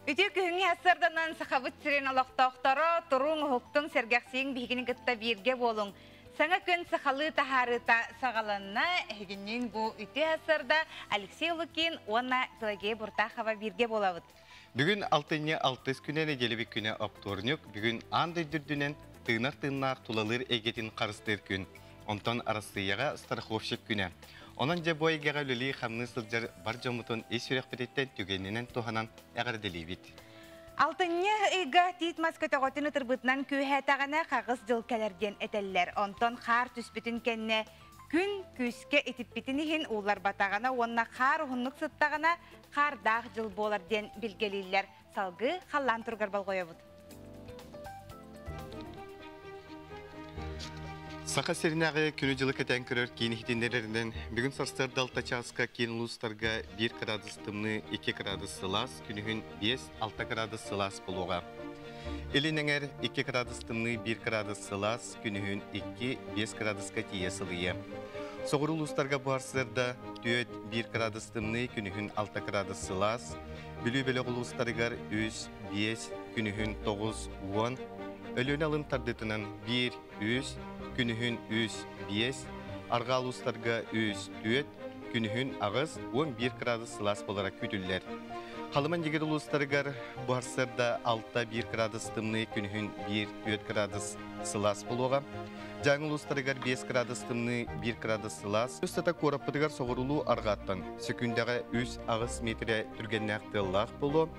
Үтүө күһүҥҥү сарсыарданан Сахабыт сирин олохтоохторо туруҥ, уһуктуҥ, сэргэхсийиҥ биһигини кытта бииргэ буолуҥ. Саҥа күн сахалыы таһаарыыта саҕаланна. Эһигинниин бу үтүө сарсыарда Алексей Лукин уонна Пелагея Буртахова бииргэ буолабыт. Бүгүн алтынньы алтыс күнэ нэдиэлэбит күнэ оптуорунньук. Бүгүн аан дойду үрдүнэн тыынар тыыннаах тулалыыр эйгэтин харыстыыр күн. Онтон Арассыыйаҕа страховщик күнэ. Онон дьэ бу эйгэҕэ үлэлии-хамныы сылдьар бар дьоммутун ис сүрэхпититтэн түгэнинэн туһанан эҕэрдэлиибит. Алтынньы ыйга тиит мас көтөҕөтүн ытырбытынан күүһээтэҕинэ хаҕыс дьыл кэлэр диэн этэллэр. Онтон хаар түспүтүн кэннэ күн күүскэ итиппитин иһин уулларбатаҕына уонна хаар уһуннук сыттаҕына хаардаах дьыл буолар диэн билгэлииллэр. Салгыы халлаан туругар болҕойобут. Саха сиринээҕи күнү-дьылы кэтээн көрөр киин иһитиннэрэринэн, бүгүн сарсыарда алта чааска киин улуустарга 1 градус тымныы, 2 градус сылаас, күнүһүн 5-6 градус сылаас буолуоҕа. Илин эҥэр 2 градус тымныы, 1 градус сылаас, күнүһүн 2-5 градуска тиийэ сылыйыа. Соҕуруу улуустарга бу сарсыарда 4-1 градус тымныы, күнүһүн 6 градус сылаас, Бүлүү бөлөх улуустарыгар 3, 5, күнүһүн 9, 10, Өлүөнэ алын тардыытынан 1, 3, күнүһүн 3, 5, арҕаа улуустарга 3, 4, күнүһүн 8, 11 градус сылаас буолара күүтүллэр. Халыма Ньигир улуустарыгар бу сарсыарда 6, 1 градус тымныы, күнүһүн 1, 4 градус сылаас буолуоҕа. Дьааҥы улуустарыгар 5 градус тымныы, 1 градус сылаас. Устата куораппытыгар соҕуруулуу арҕааттан сөкүүндэҕэ 3-8 миэтэрэ түргэннээх тыаллаах буолуо.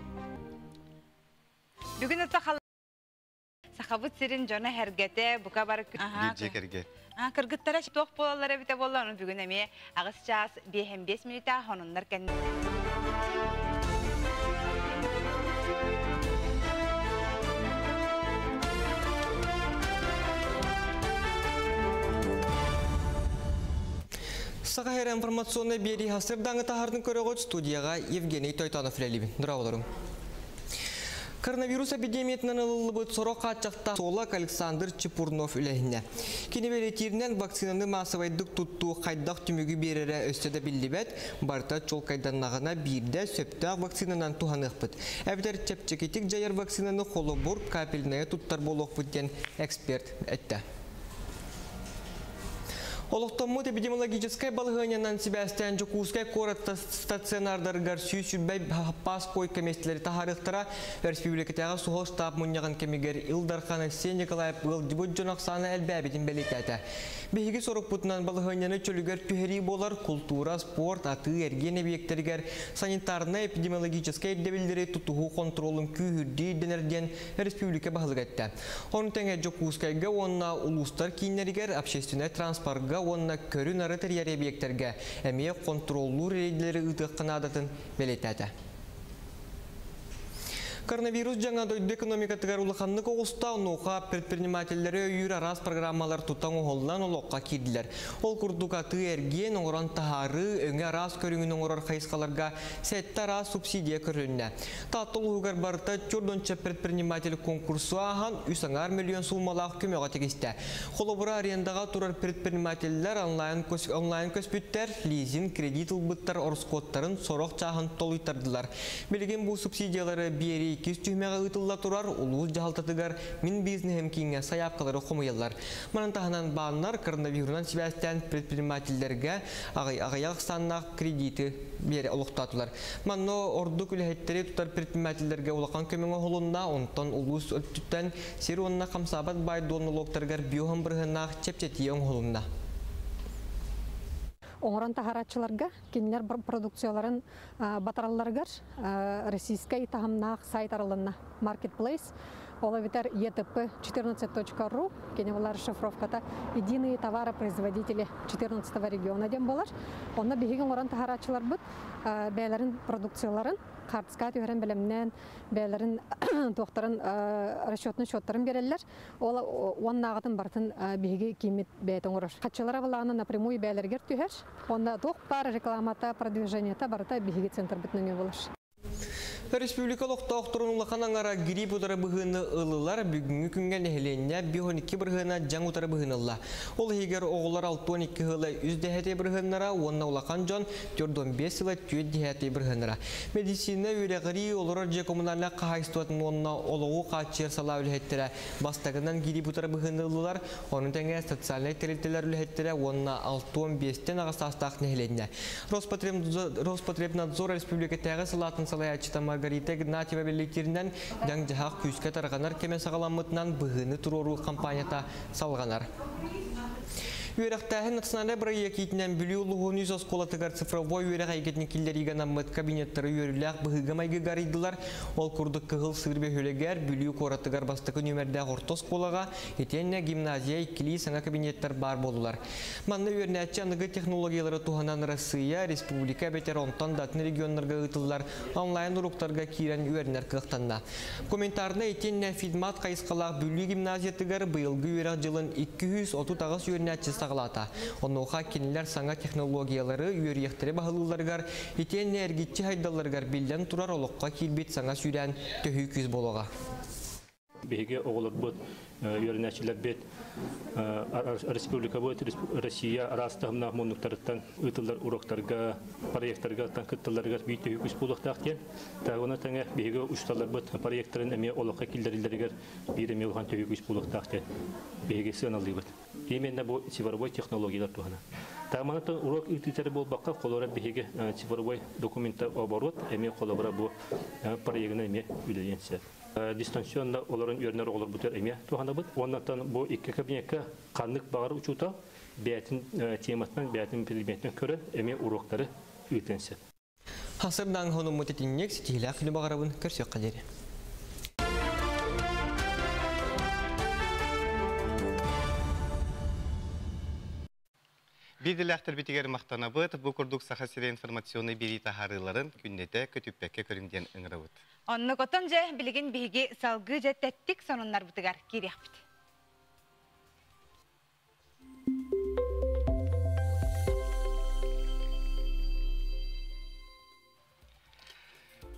Бүгүн Сахабыт сирин дьоно эһэргэтэ бука бары Биир дьиэ кэргэн. Кыргыттара туох буолаллар эбитэ буолла, ону бүгүн эмиэ аҕыс чаас 5 мүнүүтэ хонуннар кэннэ. Саха Сирэ информационнай биэрии сарсыардааҥы таһаартын көрөҕүт студияҕа Евгений Тойтонов үлэлиибин. Дорооболоруҥ. Коронавирус эпидемиятынан ылыллыбыт сорох хааччахтаах суолак Александр Чепурнов үлэһиннэ. Кини бэлиэтииринэн вакцинаны маассабайдык туттуу хайдах түмүгү биэрэрэ өссө да биллибэт, барыта чуолкайданнаҕына биирдэ сөптөөх вакцинанан туһаныахпыт. Эбэтэр чэпчэкитик дьайар вакцинаны холобур капельная туттар буолуохпут диэн эксперт эттэ. Олохтоммут эпидемиологическай балаһыанньанан сибээстээн Дьокуускай куорат стационардарыгар 120 хаппаас койка миэстэлэри таһаарыахтара. Өрөспүүбүлүкэтээҕи суһал штаб мунньаҕын кэмигэр Ил Дархан Айсен Николаев ыалдьыбыт дьон ахсаана элбээбитин бэлиэтээтэ. Биһиги сорукпутунан балаһыанньаны чөлүгэр түһэрии буолар култуура, спорт, атыы-эргиэн эбийиэктэригэр санитарнай-эпидемиологическай ирдэбиллэри тутуһуу хонтуруолун күүһүрдүү ирдэнэр диэн республика баһылыга эттэ. Ону тэҥэ Дьокуускайга уонна улуустар кииннэригэр общественнай транспорга уонна көрү-нары тэрийэр эбийиэктэргэ эмиэ хонтуруоллуур рейдэлэри ыытыахха наадатын бэлиэтээтэ. Коронавирус дьаҥа дойду экономикатыгар улаханнык оҕуста, онуоха предпринимателлэри өйүүр араас программалар тутан оһоллон олоххо киирдилэр. Ол курдук атыы-эргиэн, оҥорон таһаарыы, өҥө араас көрүҥүн оҥорор хайысхаларга сэттэ араас субсидия көрүлүннэ. Таатта улууһугар барыта чордонча предприниматель конкурсу ааһан үс аҥаар миллион суумалаах көмөҕө тигистэ. Холобура, арендаҕа турар предпринимателлэр онлайн, онлайн көспүттэр, лизинг, кредит ылбыттар ороскуоттарын сорох чааһын толуйтардылар. Билигин бу субсидиялары биэрии иккис түһүмэҕэ ыытылла турар улуус дьаһалтатыгар Мин бизнеһим кииҥҥэ сайаапкалары хомуйаллар. Манан таһынан бааннар коронавирунан сибээстээн предпринимателлэргэ аҕыйах ахсааннаах кредиты биэрэ олохтоотулар. Манна ордук үлэһиттэри тутар предпринимателлэргэ улахан көмөҥө оһолунна, онтон улуус өттүттэн сир уонна хамсаабат баай-дуол нолуоктарыгар биоһон бырыһыаннаах чэпчэтии оҥоһулунна. Оҥорон таһарааччыларга кинилэр продукцияларын батаралларыгар российскай таһымнаах сайт арылынна Marketplace. Ол эбэтэр ЕТП 14.ru кини булар шифровката единые товаропроизводители 14 региона диэн буолар. Онно биһиги оҥорон таһарааччыларбыт бэйэлэрин продукцияларын хаартыскаҕа түһэрэн бэлэмнээн бэйэлэрин туохтарын расчетный счеттарын биэрэллэр. Ол уоннааҕытын барытын биһиги кииммит бэйэтэ оҥорор. Хаччылара былаана напрямую бэйэлэригэр түһэр. Онно туох баар рекламата, продвижениета барыта биһиги центрбыт нөҥүө буолар. Республика олохтоохторун улахан аҥара грипп утары быһыыны ыллылар. Бүгүҥҥү күҥҥэ нэһилиэнньэ 52% дьаҥ утары быһыыны ылла. Ол иһигэр оҕолор 62,3% уонна улахан дьон 45,4%. Медицина, үөрэҕирии, олорор дьиэ коммунальнай хаһаайыстыбатын уонна олоҕу хааччыйар салаа үлэһиттэрэ бастакынан грипп утары быһыыны ыллылар. Ону тэҥэ социальнай тэрилтэлэр үлэһиттэрэ уонна 65-тэн аҕа саастаах нэһилиэнньэ. Роспотребнадзор республикатааҕы салаатын салайааччыта Маргарита Игнатьева бэлиэтииринэн, дьаҥ-дьаһах күүскэ тарҕанар кэмэ саҕаламмытынан быһыыны туруоруу хампаанньата салҕанар. Үөрэхтээһин национальнай бырайыак иитинэн Бүлүү улууһун үс оскуолатыгар цифровой үөрэх эйгэтин киллэриигэ анаммыт кабинеттары үөрүүлээх быһыыга-майгыга арыйдылар. Ол курдук Кыһыл Сыыр бөһүөлэгэр, Бүлүү куоратыгар бастакы нүөмэрдээх орто оскуолаҕа, итиэннэ гимназия иккилии саҥа кабинеттар баар буоллулар. Манна үөрэнээччи аныгы технологиялары туһанан Россия, республика эбэтэр онтон да атын регионнарга ыытыллар онлайн уруоктарга киирэн үөрэнэр кыахтанна. Комментарнай итиэннэ физмат хайысхалаах Бүлүү гимназиятыгар быйылгы үөрэх дьылын 238 үөрэнээччи саҕалаата. Онуоха кинилэр саҥа технологиялары үөрүйэхтэри баһылыылларыгар итиэннэ эргиччи сайдалларыгар биллэн турар олоххо киирбит саҥа сүүрээн төһүү күүс буолуоҕа. Биһиги оҕолорбут, үөрэнээччилэрбит республикабыт, Россия араас таһымнаах муннуктарыттан ыытыллар уроктарга, проекттарга кытталларыгар биир төһүү күүс буолуохтаах диэн. Таагына тэҥэ биһиги учууталларбыт проекттарын эмиэ олоххо киллэриллэригэр биир эмиэ улахан төһүү күүс буолуохтаах диэн биһиги сыаналыыбыт. Именно бу цифровой технологиялар туһана. Тааманатын урок ыытыытары буолбакка, холобура биһиги цифровой документа оборот эмиэ холобура бу проегына эмиэ үлэлиэн сөп. Дистанционно олорон үөрэнэр оҕолорбутугар эмиэ туһанабыт. Оннуттан бу икки кабинекка ханнык баҕар учуутал бэйэтин тематынан, бэйэтин предметинэн көрөн эмиэ уроктары ыытыан сөп. Хасырдаан хонуммут итинник ситиһиилээх күнү баҕарабын, көрсүөххэ диэри. Биирдилээхтэрбитигэр махтанабыт, бу курдук Саха сирэ информационнай биэрии таһаарыыларын күннэтэ көтүппэккэ көрүҥ диэн ыҥырабыт. Оннук отон дьэ билигин биһиги салгыы дьэ тэттик сонуннарбытыгар киириэхпит.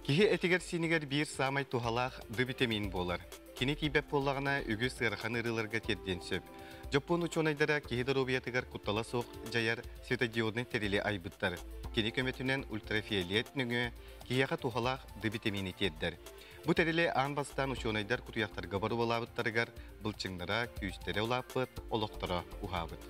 Киһи этигэр-сиинигэр биир саамай туһалаах Д витамин буолар. Кини тиийбэт буоллаҕына, үгүс ыарахан ыарыыларга тиэрдиэн сөп. Дьоппуон учуонайдара киһи доруобуйатыгар куттала суох дьайар светодиоднай тэрили айбыттар. Кини көмөтүнэн ультрафиолет нөҥүө киһиэхэ туһалаах Д витамини тиэрдэр. Бу тэрили аан бастаан учуонайдар кутуйахтарга боруобалаабыттарыгар былчыҥнара, күүстэрэ улааппыт, олохторо уһаабыт.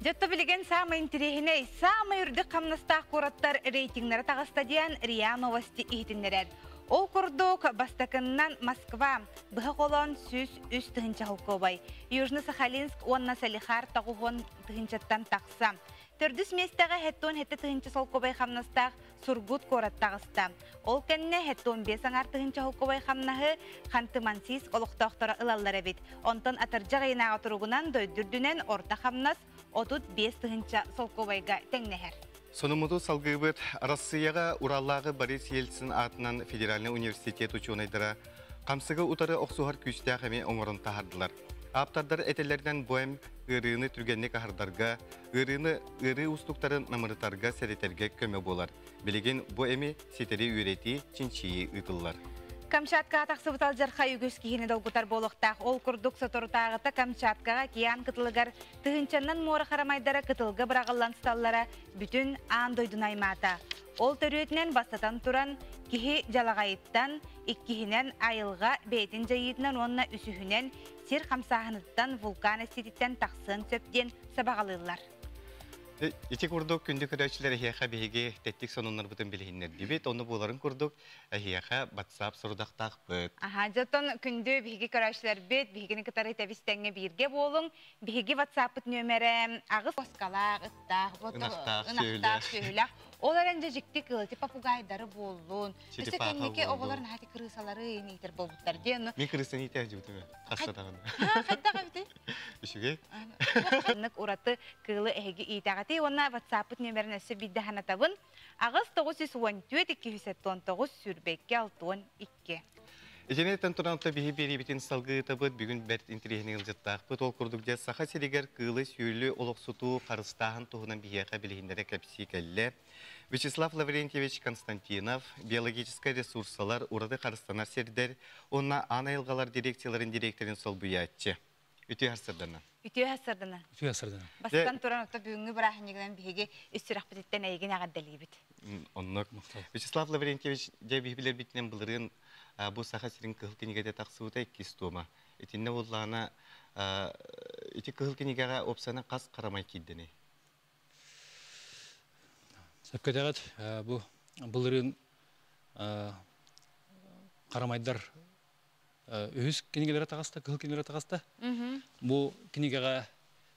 Дьэ билигин саамай интэриэһинэй, саамай үрдүк хамнастаах куораттар рейтингнэрэ таҕыста диэн РИА Новости иһитиннэрэр. Ол курдук бастакыннан Москва, быһа холоон 103 тыһыынча солкуобай, Южно-Сахалинск уонна Салехард 90 тыһыынчаттан тахса. Төрдүс миэстэҕэ 77 тыһыынча солкуобай хамнастаах Сургут куорат таҕыста. Ол кэннэ 75,5 тыһыынча солкуобай хамнаһы Ханты-Мансийск олохтоохторо ылаллар эбит. Онтон атырдьах ыйынааҕы туругунан дойду үрдүнэн орто хамнас 35 тыһыынча солкуобайга тэҥнэһэр. Сонуммуту салгыыбыт. Россияҕа Ураллааҕы Борис Ельцин аатынан федеральный университет учуонайдара хамсыгы утары охсуһар күүстээх эми оҥорон таһаардылар. Ааптардар этэллэринэн бу эм ыарыыны түргэнник аһардарга, ыарыыны ыарыы уустуктарын намырытарга, сэрэтэргэ көмө буолар. Билигин бу эми ситэри үөрэтии, чинчийии ыытыллар. Камчаткаҕа тахсыбыт алдьархай үгүс киһини долгутар буолуохтаах. Ол курдук соторутааҕыта Камчаткаҕа океан кытылыгар тыһыынчаннан муора харамайдара кытылга быраҕыллан сыталлара бүтүн аан дойдуну аймаата. Ол төрүөтүнэн бастатан туран киһи дьалаҕайыттан, иккиһинэн айылҕа бэйэтин дьайыытынан уонна үсүһүнэн сир хамсааһыныттан вулкан эстиититтэн тахсыан сөп диэн сабаҕалыыллар. Ити курдук күндү көрөөччүлэр эһиэхэ биһиги тэттик сонуннарбытын билиһиннэрдибит. Ону буоларын курдук эһиэхэ WhatsApp сорудахтаахпыт. Аха, дьоттон күндү биһиги көрөөччүлэрбит, биһигини кытары тэбистеңҥе бииргэ буолуҥ. Биһиги WhatsApp-пыт нөмэрэ аҕыс оскалаах, ыттаах, ынахтаах, ынахтаах, сүөһүлээх. Ол эрэн дьэ дьикти кыылы, попугайдары буоллун. Өссө Черепаха кэнники буоллун. оҕолор наһаа крысалары иитэр буолбуттар диэн. Мин крысаны иитээччибитим хастатаҕын. Хайдах эбитий? Үчүгэй. Ханнык ураты кыылы эһиги иитэҕитий уонна WhatsApp-пыт нөмэрин өссө биирдэ санатабын. Аҕыс 914 279 22 62. Итинэн туран биһи биэриибитин салгыытабыт бүгүн бэрт интэриэһинэй ыалдьыттаахпыт. Ол курдук дьэ Саха сиригэр кыылы-сүөлү олохсутуу харыстааһын туһунан биһиэхэ билиһиннэрэ кэпсии кэллэ. Вячеслав Лаврентьевич Константинов, биологическай ресурсалар, ураты харыстанар сирдэр уонна аан айылҕалар дирекцияларын директорын солбуйааччы. Үтүө сарсыарданан. Үтүө сарсыарданан. Үтүө сарсыарданан. Бастатан туран ото бүгүҥҥү бырааһынньыгынан биһиги ис сүрэхпититтэн эйигин эҕэрдэлиибит. Оннук. Вячеслав Лаврентьевич, дьэ биһи билэрбитинэн былырыын бу Саха сирин кыһыл кинигэтэ тахсыбыта иккис туома. Итиннэ буоллаҕына ити кыһыл кинигэҕэ уопсайынан хас харамай киирдэний? Сөпкө этэҕит, бу былырыын харамайдар үһүс кинигэлэрэ таҕыста, кыһыл кинигэлэрэ таҕыста. Бу кинигэҕэ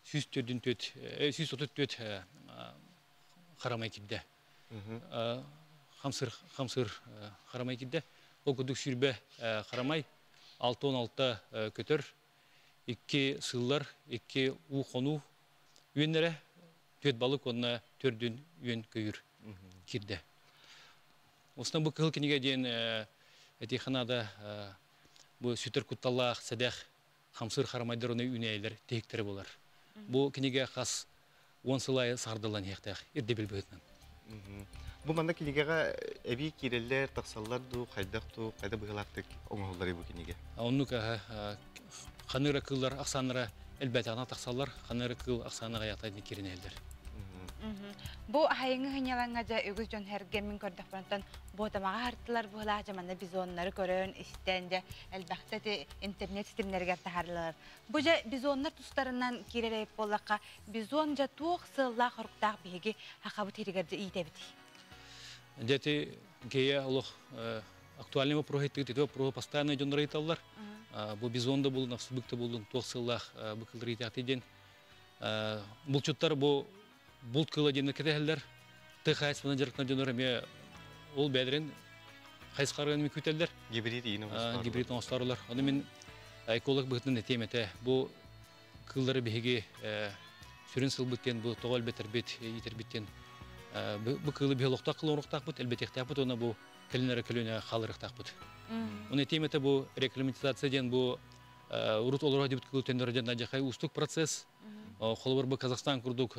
144, 134 харамай киирдэ. Хамсыр, хамсыр харамай киирдэ. Ол курдук сүүрбэ харамай, 66 көтөр, икки сыллар, икки уу хонуу үөннэрэ, түөрт балык уонна төрдүн үөн көйүр киирдэ. Осынан бу кыһыл кинигэ диэн этиэхэ бу сүтэр кутталлаах сэдэх хамсыыр харамайдар уонна үүнээйилэр тиһиктэрэ буолар. Бу кинигэ хас 10 сыл аайы саҕардыллан иһиэхтээх ирдэбил быһыытынан. Бу манна кинигэҕэ эбии киирэллэр, тахсаллар дуу, хайдах дуу, хайда быһыылаахтык оҥоһуллар бу кинигэ? Оннук ханыыра кыыллар ахсааннара элбээтэҕинэ тахсаллар, ханыыра кыыл ахсаана аҕыйахтайдын кииринэллэр. Бу аһайыҥы хыньалаҥҥа дьэ үгүс дьон сэргэммин көрдөхпүнтэн Буотамаҕа хартылар быһылаах дьэ манна бизоннары көрөн истэн дьэ элбэхтэ ити интернет ситимнэригэр таһаарылар. Бу дьэ бизоннар тустарынан киирэр эбит буоллахха бизон дьэ туох сыаллаах-соруктаах биһиги хахабыт иһигэр дьэ иитэбитий? Дьэ ити гея олох актуальный вопрос ити вопрос постоянно дьоннор ыйыталлар. Бу бизон да булун, овсубык да булун туох сыаллаах бу кыллар иитээхтий диэн. Булчуттар бу булт кыыла диэн кэтэһэллэр. Тыа хаһаайыстыбанан дьарыктанар дьоннор эмиэ ол бэйэлэрин хайысхаларын эмиэ күүтэллэр. Гибрид иин оҥостоорулар. Гибрид оҥостоорулар. Ону мин эколог быһыытынан этиэм этэ. Бу кыыллары биһиги сүрүн сылбыт диэн бу тоҕо элбэтэрбит, иитэрбит диэн бу кыылы биһи олохтоох кыл оҥоруохтаахпыт, элбэтиэхтээхпит уонна бу кэлин эрэ көлүөнэ хаалларыахтаахпыт. Оны этиэм этэ бу рекламатизация диэн бу урут олоро дебит кыыл төннөрө диэн адьахай уустук процесс. Холобур бу Казахстан курдук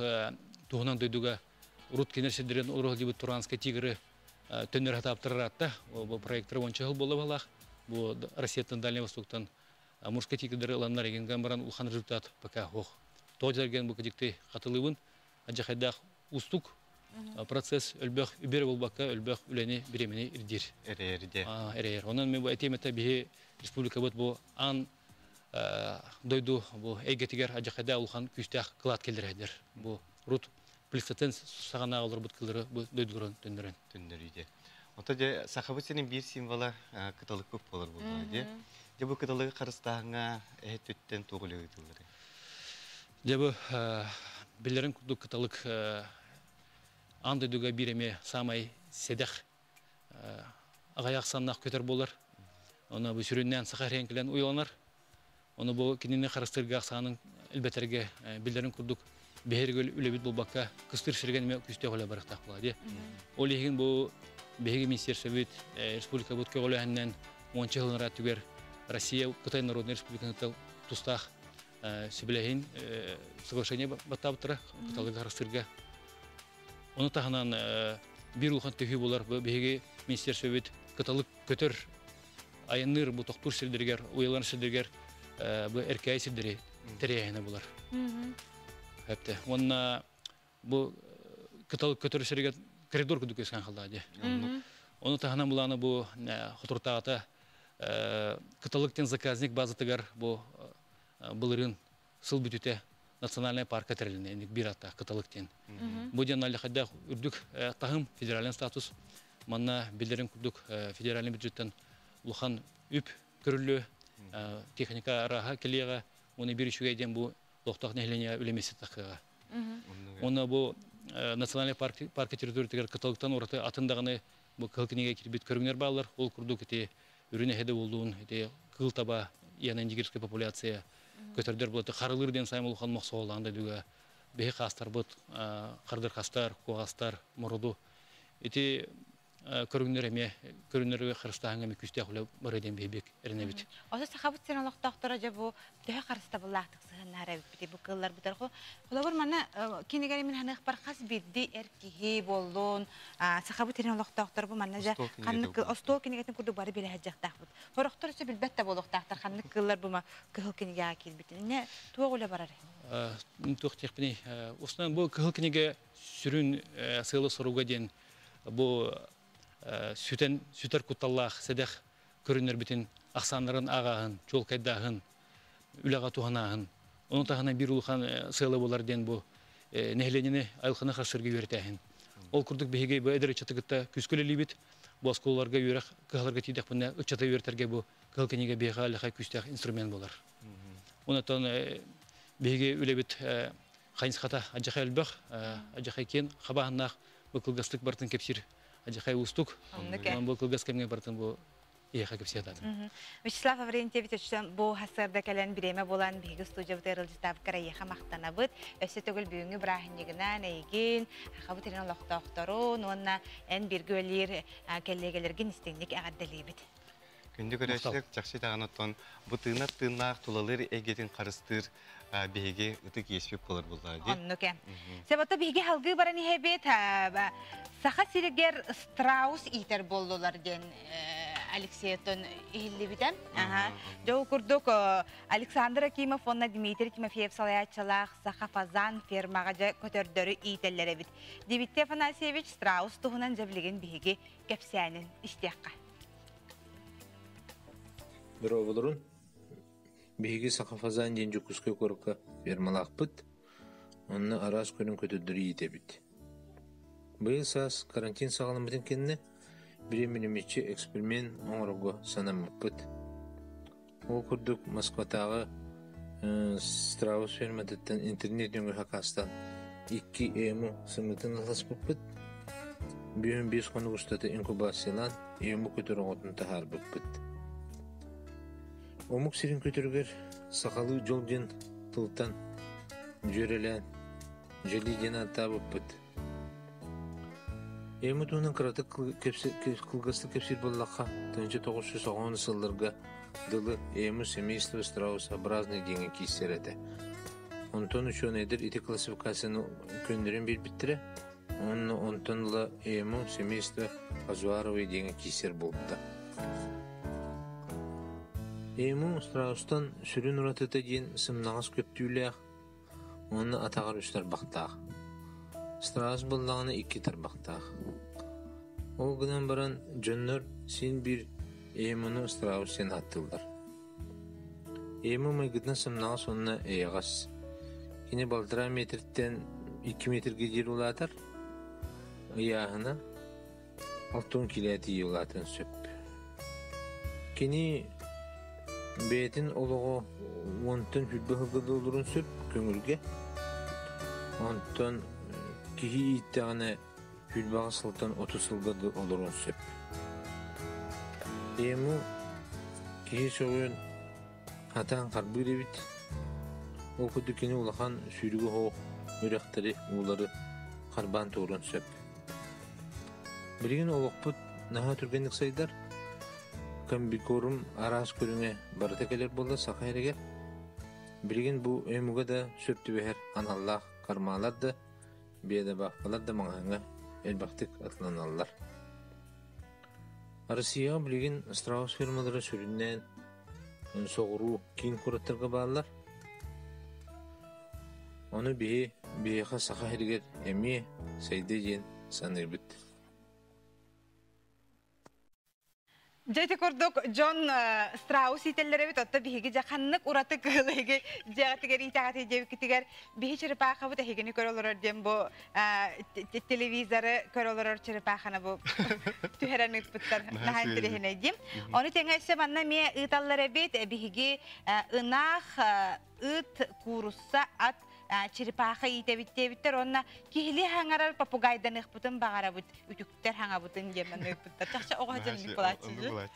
туһунан дойдуга урут кинер сирдэрин олоро дебит Туранскай тигры төннөр хатааптар атта. Бу проекттар онча хыл бола балах. Бу Россияттан Дальний Востоктан Амурскай тигрдары ыланнар эгинган баран улахан результат пока хох. Тоожерген бу кыдикти хатылыбын ажахайдаах устук процесс өлбөх үбер болбакка өлбөх үлэни биремени ирдир. Эрээрде. Эрээр. Онон мен бу этиэмэтэ биһи республикабыт бу аан дойду бу эйгэтигэр ажахайда улахан күүстээх кылаат келлерээдер. Бу рут плейстоцен саҕанааҕы олорбут кыллары бу дойдуларын төннөрөн. Төннөрүйде. Ото дьэ сахабыт сирин биир символа кыталык көп болар буолла дьэ. Дьэ бу кыталыгы харыстааһыҥҥа эһэттүттэн туох үлэ ыытылларый? Дьэ бу билэрин курдук кыталык аан дойдуга биир эмиэ саамай сэдэх аҕыйах саннаах көтөр буолар. Оны бу сүрүннээн саха иһин кэлэн уйаланар. Оны бу кинини харыстыырга ахсаанын элбэтэргэ билэрин курдук биһиги үлэбит буолбакка кыстыыр сиргэ эмиэ күүстээх үлэ барыахтаах буолла дии. Ол иһин бу биһиги министерствобыт республикабыт көҕүлээһининэн уонча сылын түгэр Россия Кытай Народнай Республикатын тустаах сөбүлэһин соглашение баттаабыттара кыталыгы харыстыырга. Ону таһынан биир улахан төһүү буолар биһиги министерствобыт кыталык көтөр айанныыр бу тохтуур сирдэригэр, уйаланар сирдэригэр бу эркээйи сирдэри тэрээһинэ булар. Хэпте. Уонна бу кыталык көтөр сиригэр коридор курдук көскөн халлаа дии. Ону таһынан булааны бу хотуртаата кыталык тен заказник базатыгар бу былырыын сыл бүтүтэ национальная парка тэрилинэ биир аттаах кыталык диэн. Бу диэн аллахайдаах үрдүк таһым федеральный статус манна билэрин курдук федеральный бюджеттен улахан үп көрүллү техника арааһа кэлиэҕэ уонна биир үчүгэй диэн бу олохтоох нэһилиэнньэ үлэмиси тахыаҕа. Уонна бу национальный парк парка территориятыгар кыталыктан ураты атын даҕаны бу кыһыл кинигэ киирбит көрүҥнэр бааллар. Ол курдук ити үрүн эһэдэ буолуун, ити кыыл таба, иэнэн популяция көтөрдөр буолаты харылыр диэн сайым улахан мохсоҕолаан дойдуга биһи хаастарбыт хардыр хастар, куоҕастар, мороду. Ити Көрүҥнэр эмиэ көрүҥнэргэ харыстааһыҥҥа эмиэ күүстээх үлэ барыа диэн биһиги эрэнэбит. Ото сахабыт сирин олохтоохторо дьэ бу төһө харыстабыллаахтык сыһыаннаһар эбиппит бу кыылларбытар. Холобур, манна кинигэни мин ханыахпар хас биирдии эр киһи буоллун, сахабыт сирин олохтоохторо бу манна дьэ ханнык остуол кинигэтин курдук бары билэ сылдьыахтаахпыт. Сорохтор өссө билбэт да буолуохтаахтар ханнык кыыллар бу кыһыл кинигэҕэ киирбитин. Инне туох үлэ барар? Туох диэхпиний? Основном бу кыһыл кинигэ сүрүн сыала-соруга диэн бу сүтэн сүтэр кутталлаах сэдэх көрүннэрбитин ахсааннарын ааҕааһын, чуолкайдааһын, үлэҕэ туһанааһын. Ону таһынан биир улахан сыала буолар диэн бу нэһилиэнньэни айылҕаны харсырга үөрэтээһин. Ол курдук биһиги бу эдэр ыччаты кытта күүскэ үлэлиибит. Бу оскуолаларга үөрэх кыһаларга тиийдэхпинэ ыччаты үөрэтэргэ бу кыһыл кинигэ биһиэхэ аллахай күүстээх инструмент буолар. Онтон биһиги үлэбит хайысхата адьахай элбэх, адьахай киэн хабааһыннаах бу кылгастык барытын кэпсиир адьахай уустук. Онон бу кылгас кэмҥэ барытын бу эйиэхэ кэпсиэ атаатым. Вячеслав Аврентьевич бу сарсыарда кэлэн бириэмэ булан биһиги студиябытыгар ыалдьыттаабыккар эйиэхэ махтанабыт. Өссө төгүл бүгүҥҥү бырааһынньыгынан эйигин, Сахабыт сирин олохтоохторун уонна эн бииргэ үлэлиир кэллиэгэлэргин истиҥник эҕэрдэлиибит. Күндү көрөөччүлэр, чахчы даҕаны оттон бу тыынар тыыннаах тулалыыр эйгэтин харыстыыр биһиги ытык иэспит буолар буоллаҕа дии. Оннук ээ. Себото биһиги салгыы баран иһэбит. Саха сиригэр страус иитэр буоллулар диэн Алексейтон иһиллибитэ. Дьэ ол курдук Александр Акимов уонна Дмитрий Тимофеев салайааччылаах Саха фазан фермаҕа дьэ көтөрдөрү иитэллэр эбит. Дмитрий Афанасьевич страус туһунан дьэ билигин биһиги кэпсээнин истиэххэ. Дорооболорун. Биһиги Саха фазан диэн Дьокуускай куоракка фермалаахпыт. Онно араас көрүҥ көтөрдөрү иитэбит. Быйыл саас карантин саҕаламмытын кэннэ бириэмэнэмиччи эксперимент оҥорорго санаммыппыт. Ол курдук Москватааҕы Страус ферматыттан интернет нөҥүө хакаастаан икки ему сымыытын ыласпыппыт. Бүһүн биэс хонук устата инкубациялаан ему көтөр оҕотун таһаарбыппыт. Омук сирин көтөрүгэр сахалыы дьол диэн тылтан дьүөрэлээн дьэлии диэн ааттаабыппыт. Ему туһунан кыратык кылгастык кэпсиир буоллахха, 1990 сылларга дылы ему семейство страусообразных диэҥҥэ киирсэр этэ. Онтон учуонайдар ити классификацияны көннөрөн биэрбиттэрэ. Уонна онтон ыла ему семейство Азуаровой диэҥҥэ киирсэр буолбута. Ему страустан сүрүн уратыта диэн сымнаҕас көптүүлээх уонна атаҕар үс тарбахтаах. Страус буоллаҕына икки тарбахтаах. Ол гынан баран дьоннор син биир Эмуну страус диэн ааттыыллар. Эму майгытынан сымнаҕас уонна эйэҕэс. Кини балтараа метртэн 2 метргэ диэри улаатар. Ыйааһына 60 килэ тиийэ улаатыан сөп. Кини бэйэтин олоҕо уонтан сүүрбэ сылга да олоруон сөп көҥүлгэ. Онтон киһи ииттэҕинэ сүүрбэҕэ сылтан 30 сылга да олоруон сөп. Ему киһи сөҕүөн хатаан харбыыр эбит. Ол курдук кини улахан сүүрүгү оһох үрэхтэри, уулары харбаан туоруон сөп. Билигин олохпут наһаа түргэнник сайдар. Комбикорм араас көрүҥэ барыта кэлэр буолла саха эригэр. Билигин бу эмуга да сөп түбэһэр аналлаах кармалар да, биэдэбаапкалар да маҕаһыыҥҥа элбэхтик атыланаллар. Россияҕа билигин страус фирмалара сүрүннээн соҕуруу киин куораттарга бааллар. Ону биһи биһиэхэ Саха сиригэр эмиэ сайдыа диэн саныыбыт. Дьэ ити курдук дьон страус иитэллэр эбит, отто биһиги дьэ ханнык ураты кыыл эһиги дьиэҕитигэр иитэҕитий диэбиккитигэр биһи черепахабыт эһигини көрө олорор диэн бу телевизоры көрө олорор черепаханы бу түһэрэн ыыппыттар наһаа интэриэһинэй диим. Ону тэҥэ өссө манна эмиэ ыыталлар эбит биһиги ынах ыт, куурусса, ат, черепаха иитэбит диэбиттэр уонна киһилии хаҥарар попугайданыахпытын баҕарабыт, үтүктэр хаҥабытын диэн манна ыыппыттар. Чахчы оҕо сылдьан Николаевич.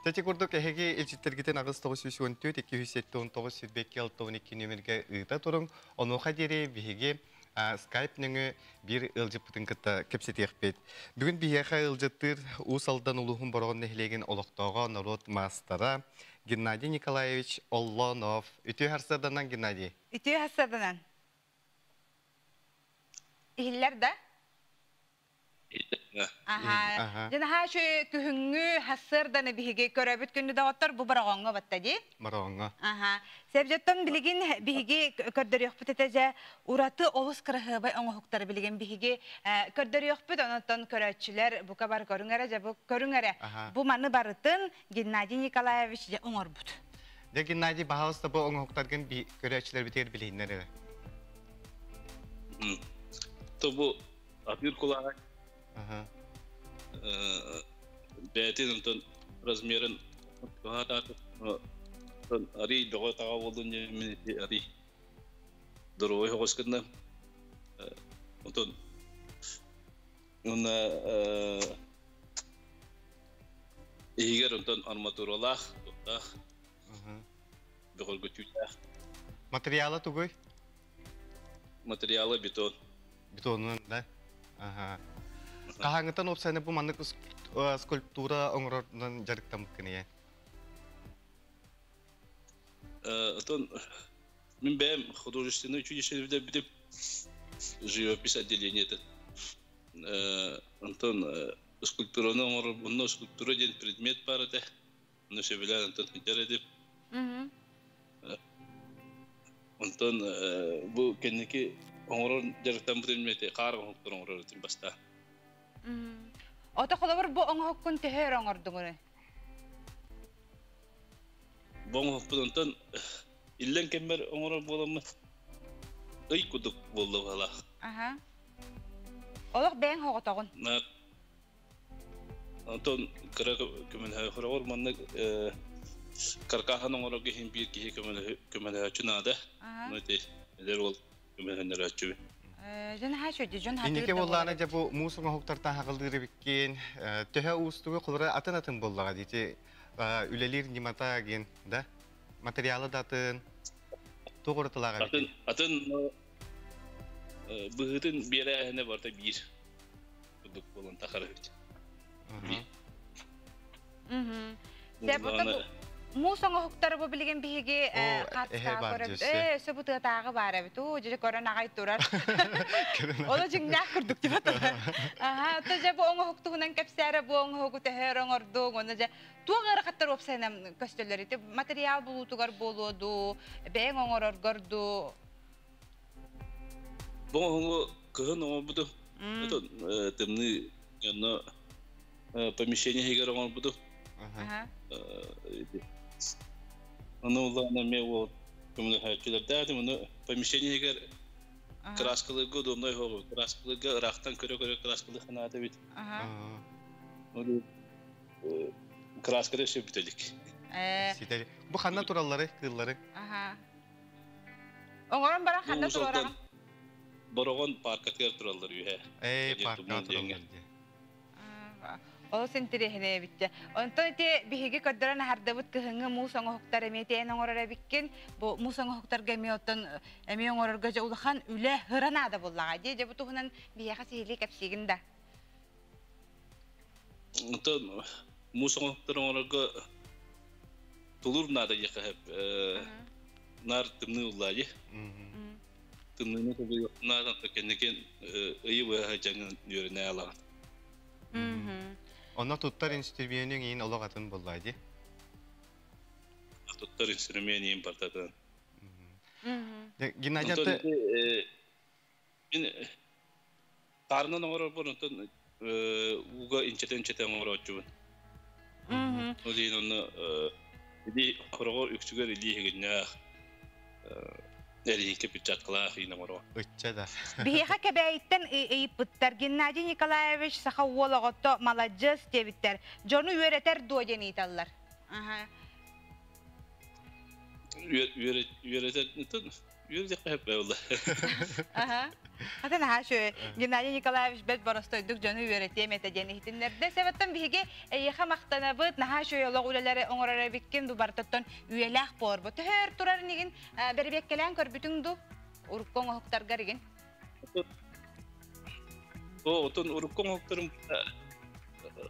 Тэти курдук эһиги илчиттэргитин 8 914 279 22 62 нөмерге ыыта туруҥ. Онуоха диэри биһиги Skype нөҥүө биир ыалдьыппытын кытта кэпсэтиэхпит. Бүгүн биһиэхэ ыалдьыттыыр Уус Алдан улууһун Бороҕон нэһилиэгин олохтооҕо норуот маастара Геннадий Николаевич Оллонов. Үтүө сарсыарданан, Геннадий. Үтүө сарсыарданан. Иһиллэр да? Аха. Дьэ наһаа күһүҥҥү сарсыарданы биһиги көрөбүт күндү доҕоттор бу Бороҕоҥҥо батта дии. Бороҕоҥҥо. Аха. Сэрдьэттэн билигин биһиги көрдөрүөхпүт этэ дьэ ураты олус кыраһыабай оҥоһуктары билигин биһиги көрдөрүөхпүт онон көрөөччүлэр бука бар көрүҥ эрэ дьэ бу көрүҥ эрэ бу маны барытын Геннадий Николаевич дьэ оҥорбут. Дьэ Геннадий баһаалыста бу оҥоһуктаргын көрөөччүлэрбитигэр билиһиннэр эрэ. То бу атыыр кулааһа бэйэтин онтон размерын арый бөҕө таҕа буоллун диэн арый доруобай соҕус гынна онтон уонна иһигэр онтон арматуралаах туохтаах бөҕөргөтүүлээх. Материала тугуй? Материала бетон. Бетонунан да? Аха. Хаһааҥҥыттан уопсайынан бу маннык скульптура оҥорорунан дьарыктаммыккын ийэ? Отон мин бэйэм художественное училище бүтэрбитим живопись отделениетын. Онтон скульптураны оҥорор онно скульптура диэн предмет баар этэ. Ону сөбүлээн онтон сылдьар этим. Онтон бу кэнники оҥорор дьарыктаммытым эти хаар оҥоһуктар оҥорор этим бастаан. Ото холобур бу оҥоһуккун төһө өр оҥордуҥ Бу оҥоһукпун онтон иллэҥ кэммэр оҥорор буоламмын ый курдук буолла быһалаах. Аха. Олох бэйэҥ хоҕотоҕун. Онтон кыра көмөлөһө маннык каркаһын оҥорорго иһин биир киһи көмөлөһөөччү наада. Ну ити эдэр уол көмөлөһөннөрөөччүбүн. Дьон хаачы дьон Инники буоллаана дьэ бу муус оҥоһуктартан хаҕылыыр эбиккин төһө уустугу холура атын атын буоллаҕа дии үлэлиир ньымата диэн да материалы да атын туох уратылаах эбит? Атын быһыытын биэрээһинэ барыта биир курдук буолан тахар эбит. Муус оҥоһуктары бу билигин биһиги хаартыскаҕа көрөбүт. Ээ, өссө бу тыатааҕы баар эбит. Уу, дьэ көрөн аҕай турар. Ону дьиҥнээх курдук диба турар. Аха, то дьэ бу оҥоһук туһунан кэпсээрэ бу оҥоһугу төһө оҥордуҥ, ону дьэ туох ыарахаттар уопсайынан көстөллөр ити материал булуутугар буолуо дуу, бэйэҥ оҥороргор дуу? Бу оҥоһугу кыһын оҥорбутум. Тымныы онно помещение иһигэр оҥорбутум. Ону улаана эмиэ уол көмөлөһөөччүлэрдээтим. Ону помещение иһигэр краскалыырга удобнай оһоҕу. Краскалыырга ыраахтан көрө-көрө краскалыы ханаата эбит. Краскада өссө бүтэ илик. Ситэри. Бу ханна тураллары, кыыллары? Оҥорон баран ханна турараҕын? Бороҕон паркатыгар тураллар үһэ. Ээ, паркаҕа тураллар дии. Олус интэриэһинэй эбит. Онтон ити биһиги көрдөрөн аһардыбыт кыһыҥҥы муус оҥоһуктар эмиэ тээн оҥорор эбиккин. Бу муус оҥоһуктарга эмиэ оттон эмиэ оҥорорго дьэ улахан үлэ ыра наада буоллаҕа дии. Дьэ бу туһунан биһиэхэ сиһилии кэпсиигин да. Онтон муус оҥоһуктар оҥорорго тулуур наада диэххэ сөп. Наар тымныы уллаа дии. Тымныыны тулуйуохтун наада, кэнники ыйы быһа дьаҥын үөрэнэ алаҕын. Онно туттар инструмениҥ иин олох атын буоллаа дии. Туттар инструмент иин бартатын. Геннадий Мин таарынан оҥорорбун онтон ууга инчэтэ-инчэтэ оҥорооччубун. Ол иһин онно илии хороҕор үксүгэр илии иһигиннээх эриһиҥкэ перчаткалаах иин оҥоро. Ычча да. Биһиэхэ Кэбээйиттэн ыйыппыттар. Геннадий Николаевич саха уол оҕото маладьыас диэбиттэр. Дьону үөрэтэр дуо диэн ыйыталлар. Үөрэтэр Үөрдэх буолла. Аха. Атын аха шө Геннадий Николаевич бэт боростойдук дьону үөрэтиэм этэ диэн иһитиннэрдэ. Себеттен биһиги эйиэхэ махтанабыт, наһаа үчүгэй олох үлэлэри оҥорор эбиккин, бу барытыттан үйэлээх буолар. Төһөр турар инигин бэрэбиэккэлээн көрбүтүҥ дуу? Урукку оҥоһуктаргар игин. Отон урукку оҥоһуктарым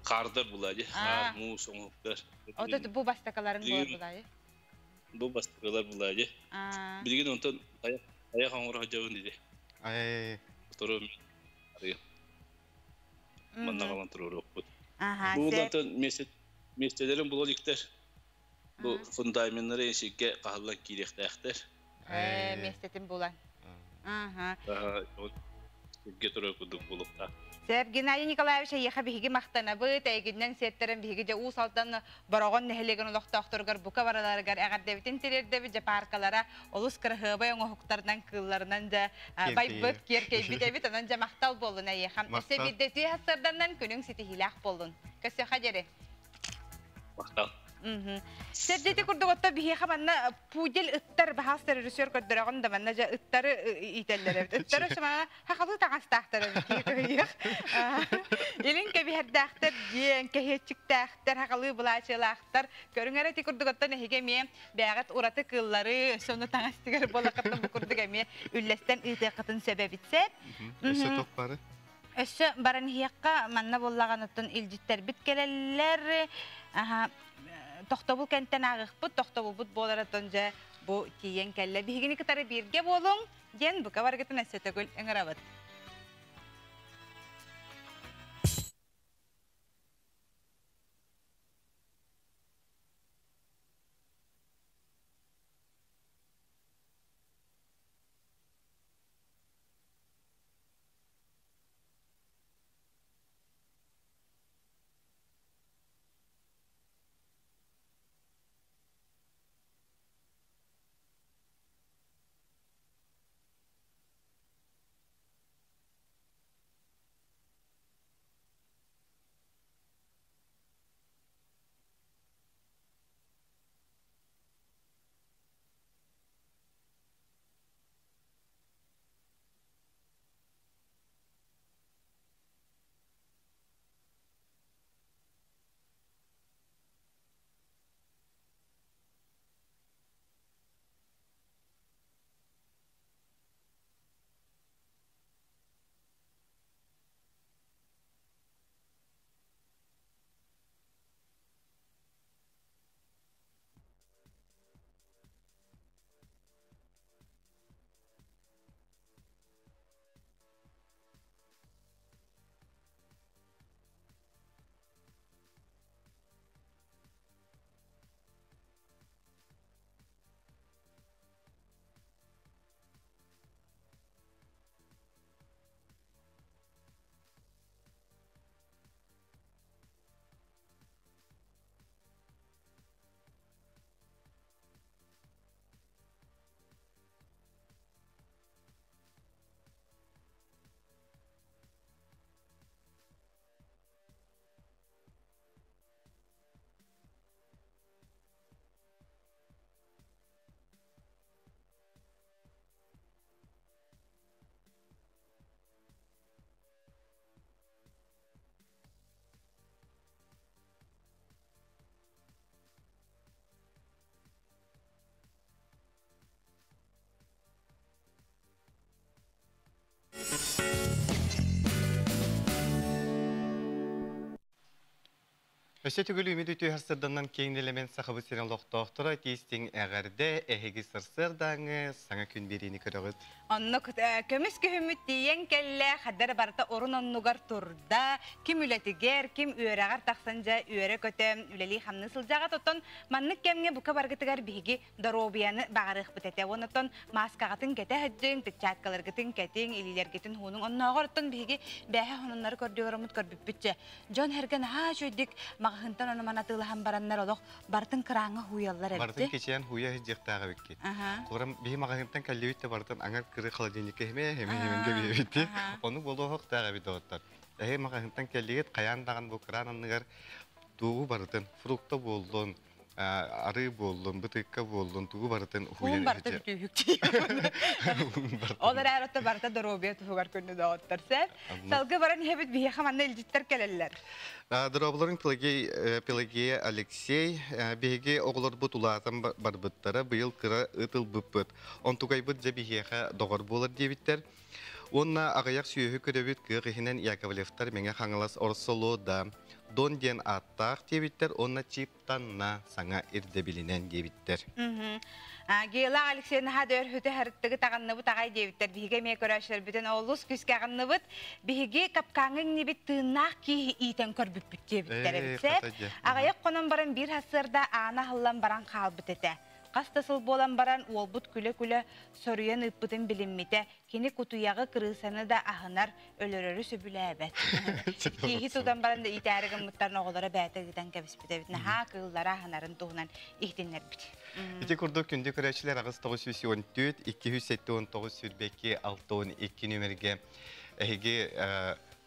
хаардар булаа дии. Хаар, муус оҥоһуктар. Ото бу бастакыларың буолар булаа дии. Бу бастакылар булаа дии. Билигин онтон тайах оҥоро сылдьабын дии. Ай. Отору манна галан туруоруохпут. Бу онтон миэстэлэрин була иликтэр. Бу фундаменнары эсикке хаһыллан киириэхтээхтэр. Миэстэтин булан. Сиргэ турар курдук буолуохтаах. Сэр Геннадий Николаевич эйиэхэ биһиги махтанабыт, эйигиннэн сиэттэрэн биһиги дьэ Уус Алдан Бороҕон нэһилиэгин олохтоохторугар бука барыларыгар эҕэрдэбитин тириэрдэбит, дьэ пааркалара олус кыраһыабай оҥоһуктарынан, кыылларынан дьэ байбыт, киэркэйбит эбит, онон дьэ махтал буоллун эйиэхэ. Өссө биирдэ үтүө сарсыарданнан күнүҥ ситиһиилээх буоллун. Көссөхө диэри. Махтал. Сэрдити курдук отто биһиэхэ манна пудель ыттар баһаалыста режиссер көрдөрөҕүн да манна дьэ ыттары иитэллэр эбит. Ыттары шамана хахалыы таҥастаахтар эбит киһи кыһыйыах. Илин кэбиһэрдээхтэр диэн, кэһиэччиктээхтэр, хахалыы былаачыалаахтар. Көрүҥ эрэ ити курдук оттон эһиги эмиэ бэйэҕит ураты кыыллары, өссө ону таҥас тигэр буоллаххытына бу курдук эмиэ үллэстэн ыытыаххытын сөп эбит сеп. Өссө туох бары? Өссө баран иһиэххэ, манна буоллаҕына илдьиттэрбит кэлэллэр. Аха, тохтобул кэнтэн ааҕыахпыт, тохтобулбут буолар оттон дьэ бу тиийэн кэллэ. Биһигини кытары бииргэ буолуҥ диэн бука барыгытын өссө төгүл ыҥырабыт. Өссө төгүл үмүт үтүө сарсыарданан киэҥ нэлэмэн Сахабыт сирин олохтоохторо тиистиҥ эҕэрдэ, эһиги сарсыардааҥы саҥа күн биэриини көрөҕүт. Оннук көмүс күһүммүт тиийэн кэллэ, хаддар барыта орун оннугар турда, ким үлэтигэр, ким үөрэҕэр тахсан дьэ үөрэ-көтө үлэлии-хамныы сылдьаҕыт. Оттон маннык кэмҥэ бука баргытыгар биһиги доруобуйаны баҕарыахпыт этэ. Оннотон мааскаҕытын кэтэ сылдьыҥ, перчаткаларгытын кэтиҥ, илиилэргитин хуунуҥ. Оннооҕор оттон биһиги бээһэ хонуннары көрдүгэр көрбүппүтчэ дьон эргэ наһаа үчүгэйдик маҕаһыынтан ону маны атыылаһан бараннар олох барытын кырааҥҥа хууйаллар эбит. Барытын кичээн хууйа сылдьыахтаах эбиккит. Курам биһи маҕаһыынтан кэллибит да барытын аҥар кыры холодильникка химэ химэ химэнгэ биэбитти. Ону буолуохтаах эбит доҕоттор. Эһи маҕаһыынтан кэллигит хайаан даҕан бу кыраан анныгар тугу барытын фрукта буоллун, арыы буоллун, бытыкка буоллун, тугу барытын Хуун барыта бүтүүһүк. Ол эрээр отто барыта доруобуйа туһугар күннү доҕоттор сеп. Салгы баран иһэбит биһиэхэ манна илдьиттэр кэлэллэр. Дорооболорун Пелагея Алексей биһиги оҕолорбут улаатан барбыттара быйыл кыра ыт ылбыппыт. Онтукайбыт дьэ биһиэхэ доҕор буолар диэбиттэр. Уонна аҕыйах сүөһү көрөбүт кыах иһинэн Яковлевтар Мэҥэ Хаҥалас Орсолуода Дон диэн ааттаах диэбиттэр уонна чиптанна саҥа ирдэбилинэн диэбиттэр. Гела Алексей наһаа да өрүтэ харыттыгы таҕынныбыт аҕай диэбиттэр. Биһиги эмиэ көрөөччүлэрбитин олус күүскэ аҕынныбыт. Биһиги капкаҥҥа иҥнибит тыыннаах киһи иитэн көрбүппүт диэбиттэр эбит. Аҕыйах хонон баран биир сарсыарда аана аһыллан баран хаалбыт этэ. Хас да сыл буолан баран уолбут күлэ-күлэ соруйан ыыппытын билиммитэ. Кини кутуйаҕы, кырыысаны да аһынар, өлөрөрү сөбүлээбэт. Кииһи тутан баран да иитээри гыммыттарын оҕолоро бэйэтэ ыытан кэбиспит эбит. Наһаа кыыллара аһынарын туһунан иһитиннэрбит. Ити курдук күндү көрөөччүлэр 8914 279 22 62 нүөмэргэ эһиги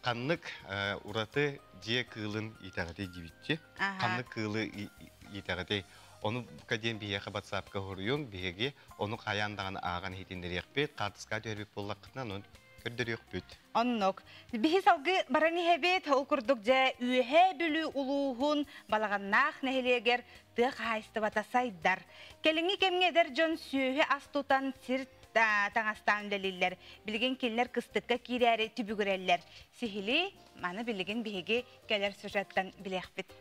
ханнык ураты дьиэ кыылын иитэҕитий диэбитчи. Ханнык кыылы иитэҕитий? Ону бука диэн биһиэхэ батсаапка хоруйуҥ, биһиги ону хайаан даҕаны ааҕан иһитиннэриэхпит, хаартыскаҕа түһэрбит буоллаххытына, ону көрдөрүөхпүт. Оннук. Биһи салгыы баран иһэбит. Ол курдук дьэ Үөһээ Бүлүү улууһун Балаҕаннаах нэһилиэгэр тыа хаһаайыстыбата сайдар. Кэлиҥҥи кэмҥэ эдэр дьон сүөһү ас тутан сир таҥастаан үлэлииллэр. Билигин кинилэр кыстыкка киирээри түбүгүрэллэр. Сиһилии маны билигин биһиги кэлэр сюжеттан билиэхпит.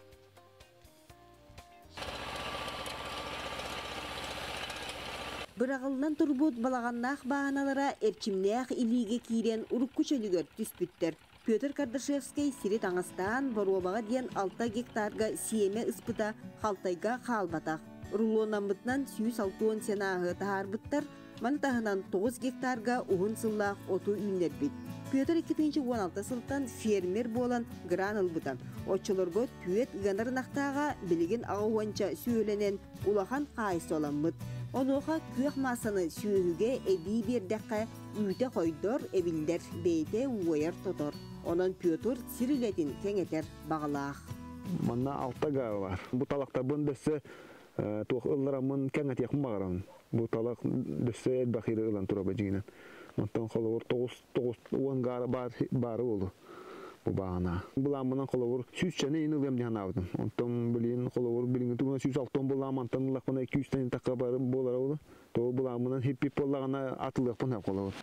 Быраҕыллан турбут балаҕаннаах бааһыналара эрчимнээх илиигэ киирэн урукку чөлүгэр түспүттэр. Петр Кардашевскай сири таҥастаан боруобаҕа диэн 6 гектарга сиэмэ ыспыта халтайга хаалбатах. Рулоннаммытынан 160 сенааһы таһаарбыттар, Маны таһынан 9 гектарга уһун сыллаах оту үүннэрбит. Петр 2016 сылтан фермер буолан гран ылбыта. Оччолорго түөт ыанар ынахтааҕа билигин аҕа уонча сүөһүлэнэн улахан хаайсоламмыт. Онуоха күөх маассаны сүөһүгэ эбии биэрдэххэ үүтэ хойдор, эбиллэр, бэйэтэ уойар-тотор. Онон Петр сир үлэтин кэҥэтэр баҕалаах. Манна алта гаа бар. Бу талахтарбын дөссө туох ыллараммын кэҥэтиэхпин баҕарабын. Бу талах дөссө элбэх ири ылан тураба дьиҥинэн. Онтон холобур тоҕус тоҕус уон гаара баар баары буолу бу бааҕына. Былааммынан холобур сүүсчэни ин ылыам дии санаабытым. Онтон билигин холобур билиҥҥи тугунан 160 былаам мантан ыллахпына 200 тахха бары буолара буолу. То былааммынан хиппип буоллаҕына атылыахпын сөп холобур.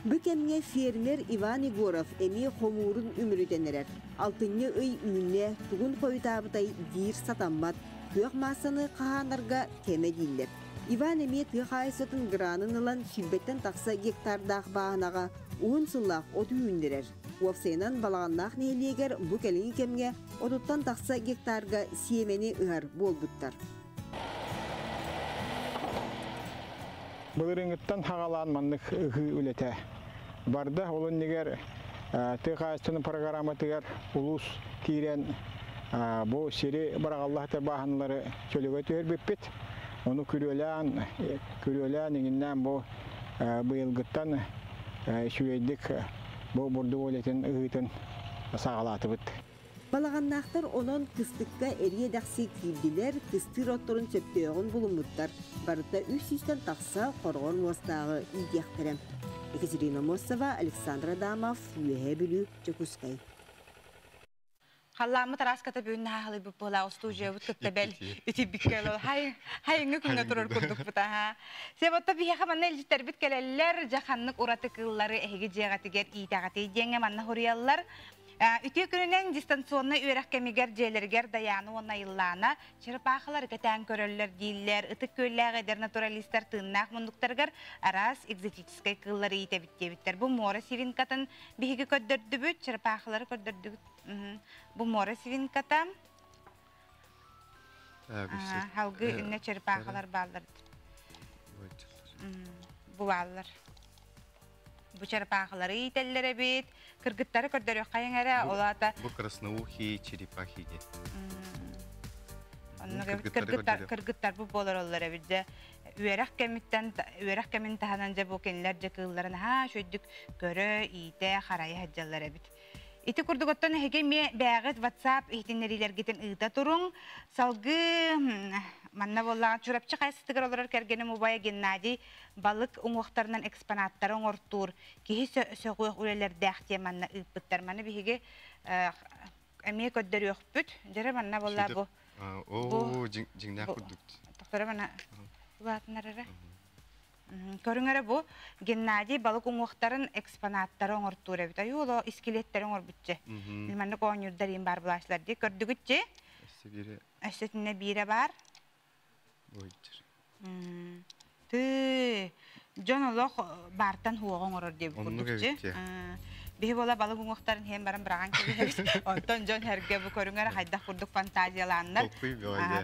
Бу кэмҥэ фермер Иван Егоров эмиэ хомуурун үмүрүтэн эрэр. Алтынньы ый үүннэ, тугун хойутаабытай диир сатаммат. Күөх маассаны хаһаанарга кэмэ дииллэр. Иван эмиэ тыа хаһаайыстыбатын гранын ылан сүүрбэттэн тахса гектардаах бааһынаҕа уһун сыллаах от үүннэрэр. Уопсайынан Балаҕаннаах нэһилиэгэр бу кэлиҥҥи кэмҥэ отуттан тахса гектарга сиэмэни ыһар буолбуттар. Былырыыҥҥыттан хаҕалаан маннык ыһыы үлэтэ барда. Ол иннигэр тыа хаһаайыстыбатын программатыгар улуус киирэн бу сири быраҕаллаах бааһыналары чөлүгэр түһэрбиппит. Ону күрүөлээн, күрүөлээн иҥиннээн бу быйылгыттан үчүгэйдик бу бурдук үлэтин ыһыытын саҕалаатыбыт. Балаҕаннаахтар онон кыстыкка эриэ-дэхси киирдилэр, кыстыыр отторун сөптөөҕүн булуммуттар. Барыта үс сүүстэн тахса хороҕор муостааҕы иитиэхтэрэ. Екатерина Мосова, Александр Адамов, Үөһээ Бүлүү, Дьокуускай. Халлааммыт араската бүгүн наһаалыйбыт буолаа устуудьуйабыт кытта бэл итийбиккэ хай хайыҥҥы күҥҥэ турар курдукпут аха. Себотто биһиэхэ манна илдьиттэрбит кэлэллэр, дьэ ханнык ураты кыыллары эһиги дьиэҕитигэр иитэҕитий диэҥҥэ манна хоруйаллар. Үтүө күнүнэн дистанционнай үөрэх кэмигэр дьиэлэригэр Дайаана уонна Айыллаана черепахалары кэтээн көрөллөр дииллэр. Ытык Күөллээх эдэр натуралистар тыыннаах муннуктарыгар араас экзотическай кыыллары иитэбит диэбиттэр. Бу муора свинкатын биһиги көрдөрдүбүт, черепахалары көрдөрдүбүт. Бу муора свинката. Халгы инне черепахалар бааллар. Бу бааллар. Бу черепахалары иитэллэр эбит. Кыргыттары көрдөрүөххэйиҥ эрэ, ол аата... Бу красноухие черепахи диэн. Оннук эбит кыргыттар, кыргыттар бу буолар эбит дьэ. Үөрэх кэмиттэн үөрэх кэмин таһынан дьэ бу кинилэр дьэ кыылларын аһаа үчүгдүк көрө, иитэ, харайа сылдьаллар эбит. Ити курдук оттон эһиги эмиэ бэйэҕит WhatsApp иһитиннэриилэргитин ыыта туруҥ. Салгыы манна буоллаҕа Чурапчы хайысытыгар олорор кэргэним убайа Геннадий балык уҥуохтарынан экспонаттары оҥортуур, киһи сөҕүөх үлэлэрдээх диэн манна ыыппыттар. Маны биһиги эмиэ көрдөрүөхпүт. Дьэрэ манна буолла бу. Оо, дьиҥнээх курдук. Тохторо мана улаатынар эрэ. Көрүҥ эрэ бу Геннадий балык уҥуохтарын экспонаттары оҥортуур эбит. Айуу оло скелеттери оҥорбутчу. Маннык оонньуурдар иин бар булаачылар дии. Көрдүгүтчи? Өссө биирэ. Өссө итиннэ биирэ баар. Тыы, дьон олох баартан хуоҕа оҥорор диэбит курдукчу. Биһи буола балык уҥуохтарын иһэн баран быраҕан кэбиһэбит. Онтон дьон эргэ бу көрүҥ эрэ хайдах курдук фантазиялааннар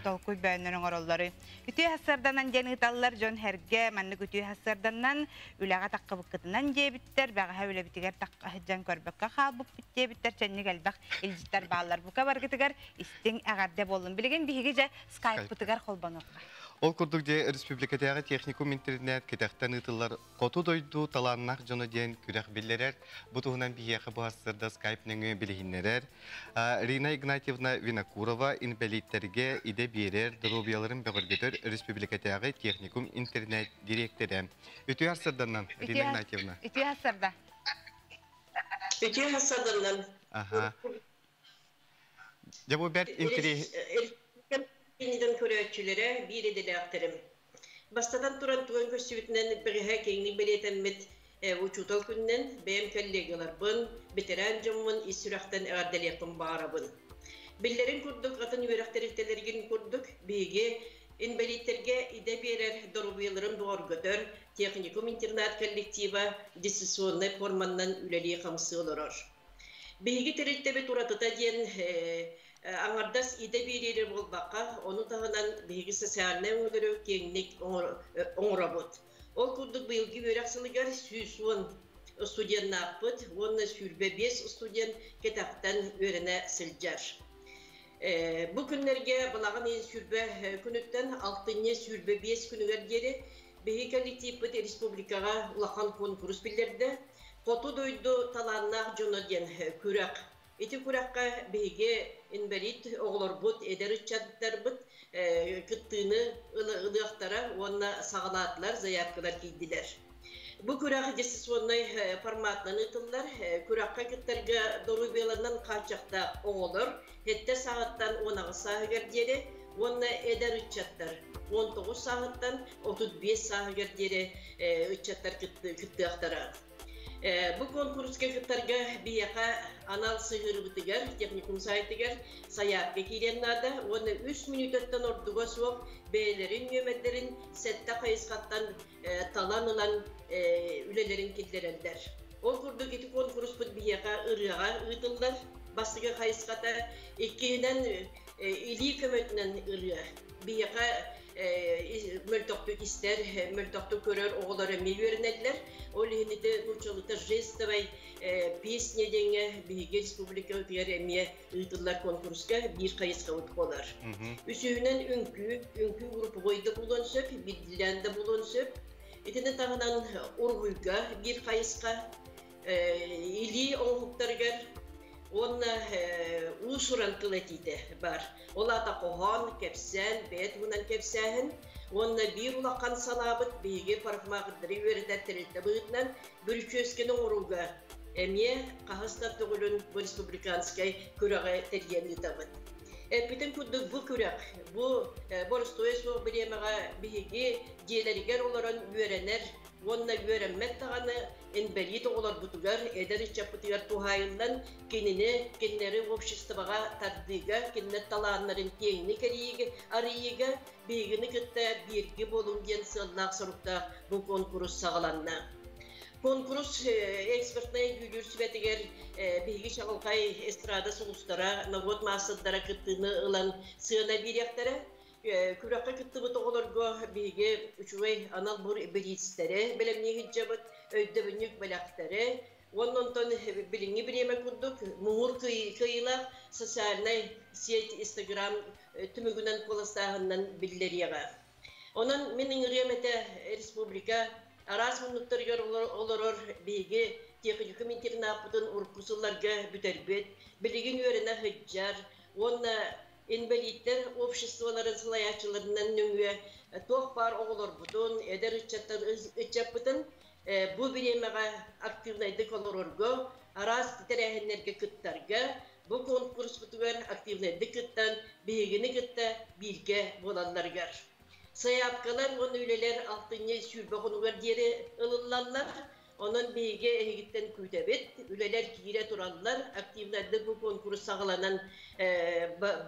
толкуй бөөннөр оҥороллору. Үтүө хассарданан диэн ыыталлар дьон эргэ маннык үтүө хассарданан үлэҕэ таххыбыккытынан диэбиттэр, бэҕэһээ үлэбитигэр таххаһыдьан көрбөккө хаалбыппыт диэбиттэр, чэнник элбэх илдьиттэр бааллар. Бука баргытыгар истиҥ эҕэрдэ буоллун. Билигин биһиги дьэ скайппытыгар холбонуохха. Ол курдук дьэ республикатааҕы техникум интернет кэтэхтэн ыытыллар Хоту дойду талааннаах дьоно диэн күрэх биллэрэр. Бу туһунан биһиэхэ бу сарсыарда скайп нөҥүө билиһиннэрэр. Рина Игнатьевна Винокурова инбэлииттэргэ идэ биэрэр, доруобуйаларын бөҕөргөтөр республикатааҕы техникум интернет дириэктэрэ. Үтүө сарсыарданнан, Рина Игнатьевна. Үтүө сарсыарда. Үтүө сарсыарданнан. Аха. Дьэ бу бэрт интэриэһи... Киниден көрөөччүлэрэ биир идэлээхтэрим. Бастатан туран туган көрсүбүтүнэн бэҕэһээ киэҥник бэлиэтэммит учуутал күнүнэн бэйэм коллегаларбын, ветеран дьоммун ис сүрэхтэн эҕэрдэлиэхпин баҕарабын. Биллэрин курдук, атын үөрэх тэрилтэлэригин курдук, биһиги инбэлииттэргэ идэ биэрэр доруобуйаларын бөҕөргөтөр техникум-интернат коллектива дистанционнай форманнан үлэлии-хамсыы олорор. Биһиги тэрилтэбит уратыта диэн аҥардас идэ биэриэри буолбакка, ону таһынан биһиги социальнай өҥөлөрү киэҥник оҥоробут. Ол курдук быйылгы үөрэх сылыгар 110 студеннаахпыт уонна 25 студент кэтэхтэн үөрэнэ сылдьар. Бу күннэргэ балаҕан ыйын 20 күнүттэн алтынньы 25 күнүгэр диэри биһиги коллективпыт республикаҕа улахан куонкурус биллэрдэ. Хоту дойду талааннаах дьоно диэн күрэх. Ити күрэххэ биһиги инбэлиит оҕолорбут, эдэр ыччаттарбыт кыттыыны ылыахтара уонна саҕалаатылар, заявкалар киирдилэр. Бу күрэх дистанционнай форматынан ыытыллар. Күрэххэ кыттарга доруобуйаларынан хааччахтаах оҕолор сэттэ сааһыттан 18 сааһыгар диэри уонна эдэр ыччаттар 19 сааһыттан 35 сааһыгар диэри ыччаттар кыттыахтара. Бу конкурска кыттарга биһиэхэ анал сыһыарыбытыгар, техникум сайтыгар сайаапка киириэн наада уонна үс мүнүүтэттэн ордуга суох бэйэлэрин нүөмэрдэрин сэттэ хайысхаттан талан ылан үлэлэрин киллэрэллэр. Ол курдук ити конкурспут биһиэхэ ырыаҕа ыытыллар бастакы хайысхата, иккиһинэн илии көмөтүнэн ырыа. Биһиэхэ мөлтөхтүк истэр, мөлтөхтүк көрөр оҕолор эмиэ үөрэнэллэр. Ол иһин ити нууччалыыта жестовай песня диэҥҥэ биһиги республикабытыгар эмиэ ыытыллар конкурска биир хайысхабыт буолар. Үсүһүнэн үҥкүү, үҥкүү групповой да буолуон сөп, биирдиилээн да буолуон сөп. Итини таһынан уруһуйга биир хайысха, илии оҥоһуктарыгар уонна уус-уран тыл этиитэ бар. Ол аата хоһоон, кэпсээн, бэйэ туһунан кэпсээһин уонна биир улахан салаабыт биһиги парикмахердары үөрэтэр тэрилтэ быһыытынан бүрүчүөскэни оҥорууга эмиэ хаһыс да төгүлүн бу республиканскай күрэҕи тэрийэн ыытабыт. Эппитин курдук бу күрэх, бу боростуойа суох бириэмэҕэ биһиги дьиэлэригэр олорон үөрэнэр уонна үөрэммэт даҕаны инбэлиит оҕолорбутугар, эдэр ыччаппытыгар туһаайыллан кинини, кинилэри обществоҕа тардыыга, кинилэр талааннарын киэҥник арыйыыга биһигини кытта бииргэ буолуҥ диэн сыаллаах-соруктаах бу куонкурус саҕаланна. Куонкурус экспертнай дьүүллүүр сүбэтигэр биһиги чаҕылхай эстрада сулустара, норуот маастардара кыттыыны ылан сыана биэриэхтэрэ. Күрэххэ кыттыбыт оҕолорго биһиги үчүгэй анал бириистэри бэлэмнии сылдьабыт, өйдөбүнньүк бэлэхтэри, уонна онтон билиҥҥи бириэмэ курдук муҥур кыайыылаах социальнай сеть Инстаграм түмүгүнэн куоластааһынынан биллэриэҕэ. Онон мин ыҥырыам этэ республика араас муннуктарыгар олорор биһиги техникум интернаппытын урукку сылларга бүтэрбит, билигин үөрэнэ сылдьар уонна инбэлииттэр обществоларын салайааччыларынан нөҥүө туох баар оҕолорбутун, эдэр ыччаппытын бу бириэмэҕэ активнайдык олорорго, араас тэрээһиннэргэ кыттарга, бу конкурспутугар активнайдык кыттан, биһигини кытта бииргэ буолалларыгар. Сайаапкалар уонна үлэлэр алтынньы 20 хонугар диэри ылыллаллар. Онон биһиги эһигиттэн күүтэбит. Үлэлэр киирэ тураллар. Активнайдык бу конкурс саҕаланан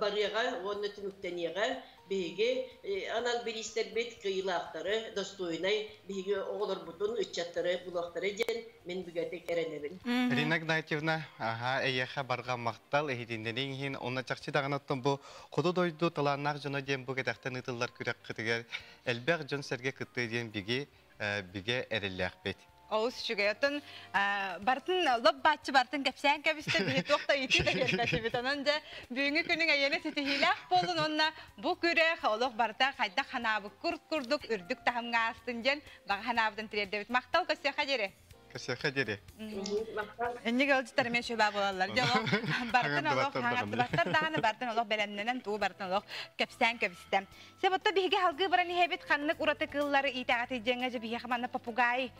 барыаҕа уонна түмүктэниэҕэ. Биһиги анал бириистэрбит кыайыылаахтары достойнай биһиги оҕолорбутун, ыччаттары булуохтара диэн мин бүгэтик эрэнэбин. Рина Игнатьевна, аха, эйиэхэ барҕа махтал иһитиннэриҥ иһин, онно чахчы даҕаны оттон бу хоту дойду талааннаах дьоно диэн бу кэтэхтэн ыытыллар күрэххитигэр элбэх дьон-сэргэ кыттыа диэн биги бигэ эрэллээхпит. Олус үчүгэй. Оттон бартын лоп бааччы бартын кэпсээн кэбистэ биһи туох да ыйытыы да биэрбэтибит. Онон дьэ бүгүҥҥү күнүҥ эйиэнэ ситиһиилээх буоллун уонна бу күрэх олох барыта хайдах ханаабыт курт курдук үрдүк таһымҥа аастын диэн баҕа санаабытын тириэрдэбит. Махтал көрсүөххэ диэри. Көрсүөххэ диэри. Инник ыалдьыттар эмиэ шөбө буолаллар. Дьэ олох бартын олох хаҥаттыбаттар даҕаны бартын олох бэлэмнэнэн тугу бартын олох кэпсээн кэбистэ. Себотто биһиги халгыы баран иһэбит ханнык ураты кыыллары иитэҕэтий диэҥҥэ дьэ биһиэхэ манна попугай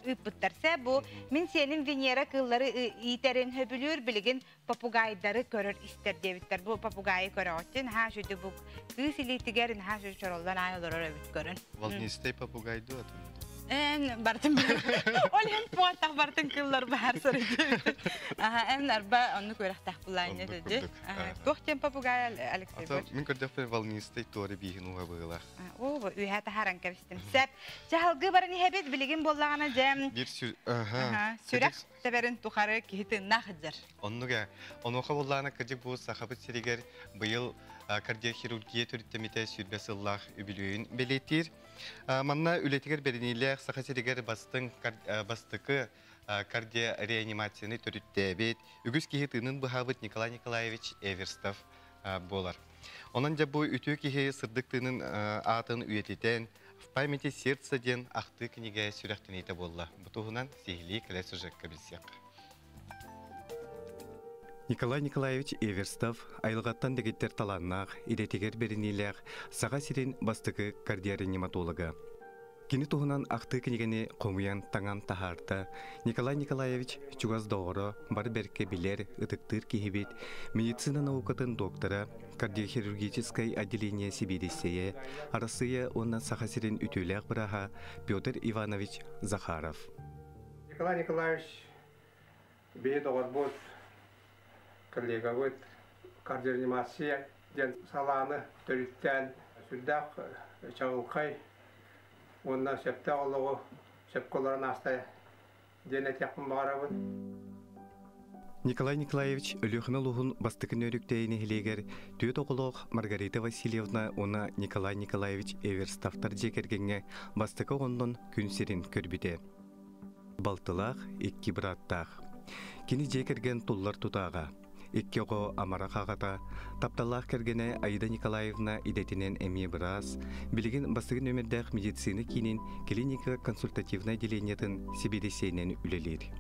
ыыппыттар. Сэ бу мин сиэним Венера кыыллары иитэрин хөбүлүүр билигин попугайдары көрөр истэр диэбиттэр. Бу попугайы көрөҕүттүн наһаа үчүгэй бу кыыс илиитигэр наһаа үчүгэй чороллон аай олорор эбит көрөн. Волнистый попугай дуо? Эн бартын ол иһин пуантах бартын кыллар баар сарыдьы. Аха эн арба онну көрөхтөх булаанньа деді. Туох диэн попугай Алексей? Мин көрдөхпүн волнистый туори бииһин уга быылах. Оо, үһэ таһаран кэбистим. Сеп. Чаһалгы баран иһэбит билигин буоллаҕына дьэм. Бир сүрэх тэбэрин тухары киһи тыыннаах сылдьар. Оннуга. Онуоха буоллаҕына кырдьык бу Сахабыт сиригэр быйыл кардиохирургия төрүттэмитэ 20 сыллаах үбүлүөйүн бэлиэтиир. Манна үлэтигэр бэриниилээх Саха сиригэр бастыҥ бастакы кардиореанимацияны төрүттээбит, үгүс киһи тыынын быһаабыт Николай Николаевич Эверстов буолар. Онон дьэ бу үтүө киһи сырдык тыынын аатын үйэтитэн «В памяти сердца» диэн ахтыы кинигэ сүрэхтэниитэ буолла. Бу туһунан сиһилии кэлэр сюжекка билсиэххэ. Николай Николаевич Эверстов айылҕаттан дэгиттэр талааннаах, идэтигэр бэриниилээх Саха сирин бастакы кардиореаниматолога. Кини туһунан ахтыы кинигэни хомуйан таҥан таһаарда. Николай Николаевич чугас доҕоро, бары бэркэ билэр, ытыктыыр киһибит, медицина наукатын доктора, кардиохирургическай отделение сэбиэдиссэйэ, Арассыыйа уонна Саха сирин үтүөлээх бырааһа Петр Иванович Захаров. Николай Николаевич биһи доҕорбут, коллегабыт кардиореанимация диэн салааны төрүттээн сүрдээх чаҕылхай уонна сөптөөх олоҕу сөпкө олорон ааста диэн этиэхпин баҕарабын. Николай Николаевич Өлүөхүмэ улууһун бастакы Нөөрүктээйи нэһилиэгэр түөрт оҕолоох Маргарита Васильевна уонна Николай Николаевич Эверстовтар дьиэ кэргэҥҥэ бастакы оҕоннон күн сирин көрбүтэ. Балтылаах, икки бырааттаах. Кини дьиэ кэргэн туллар тутааҕа. Икки оҕо амарах аҕата, тапталлаах кэргэнэ Аида Николаевна идэтинэн эмиэ быраас, билигин бастакы нүөмэрдээх медицина киинин клиника консультативнай отделениетын сэбиэдиссэйинэн үлэлиир.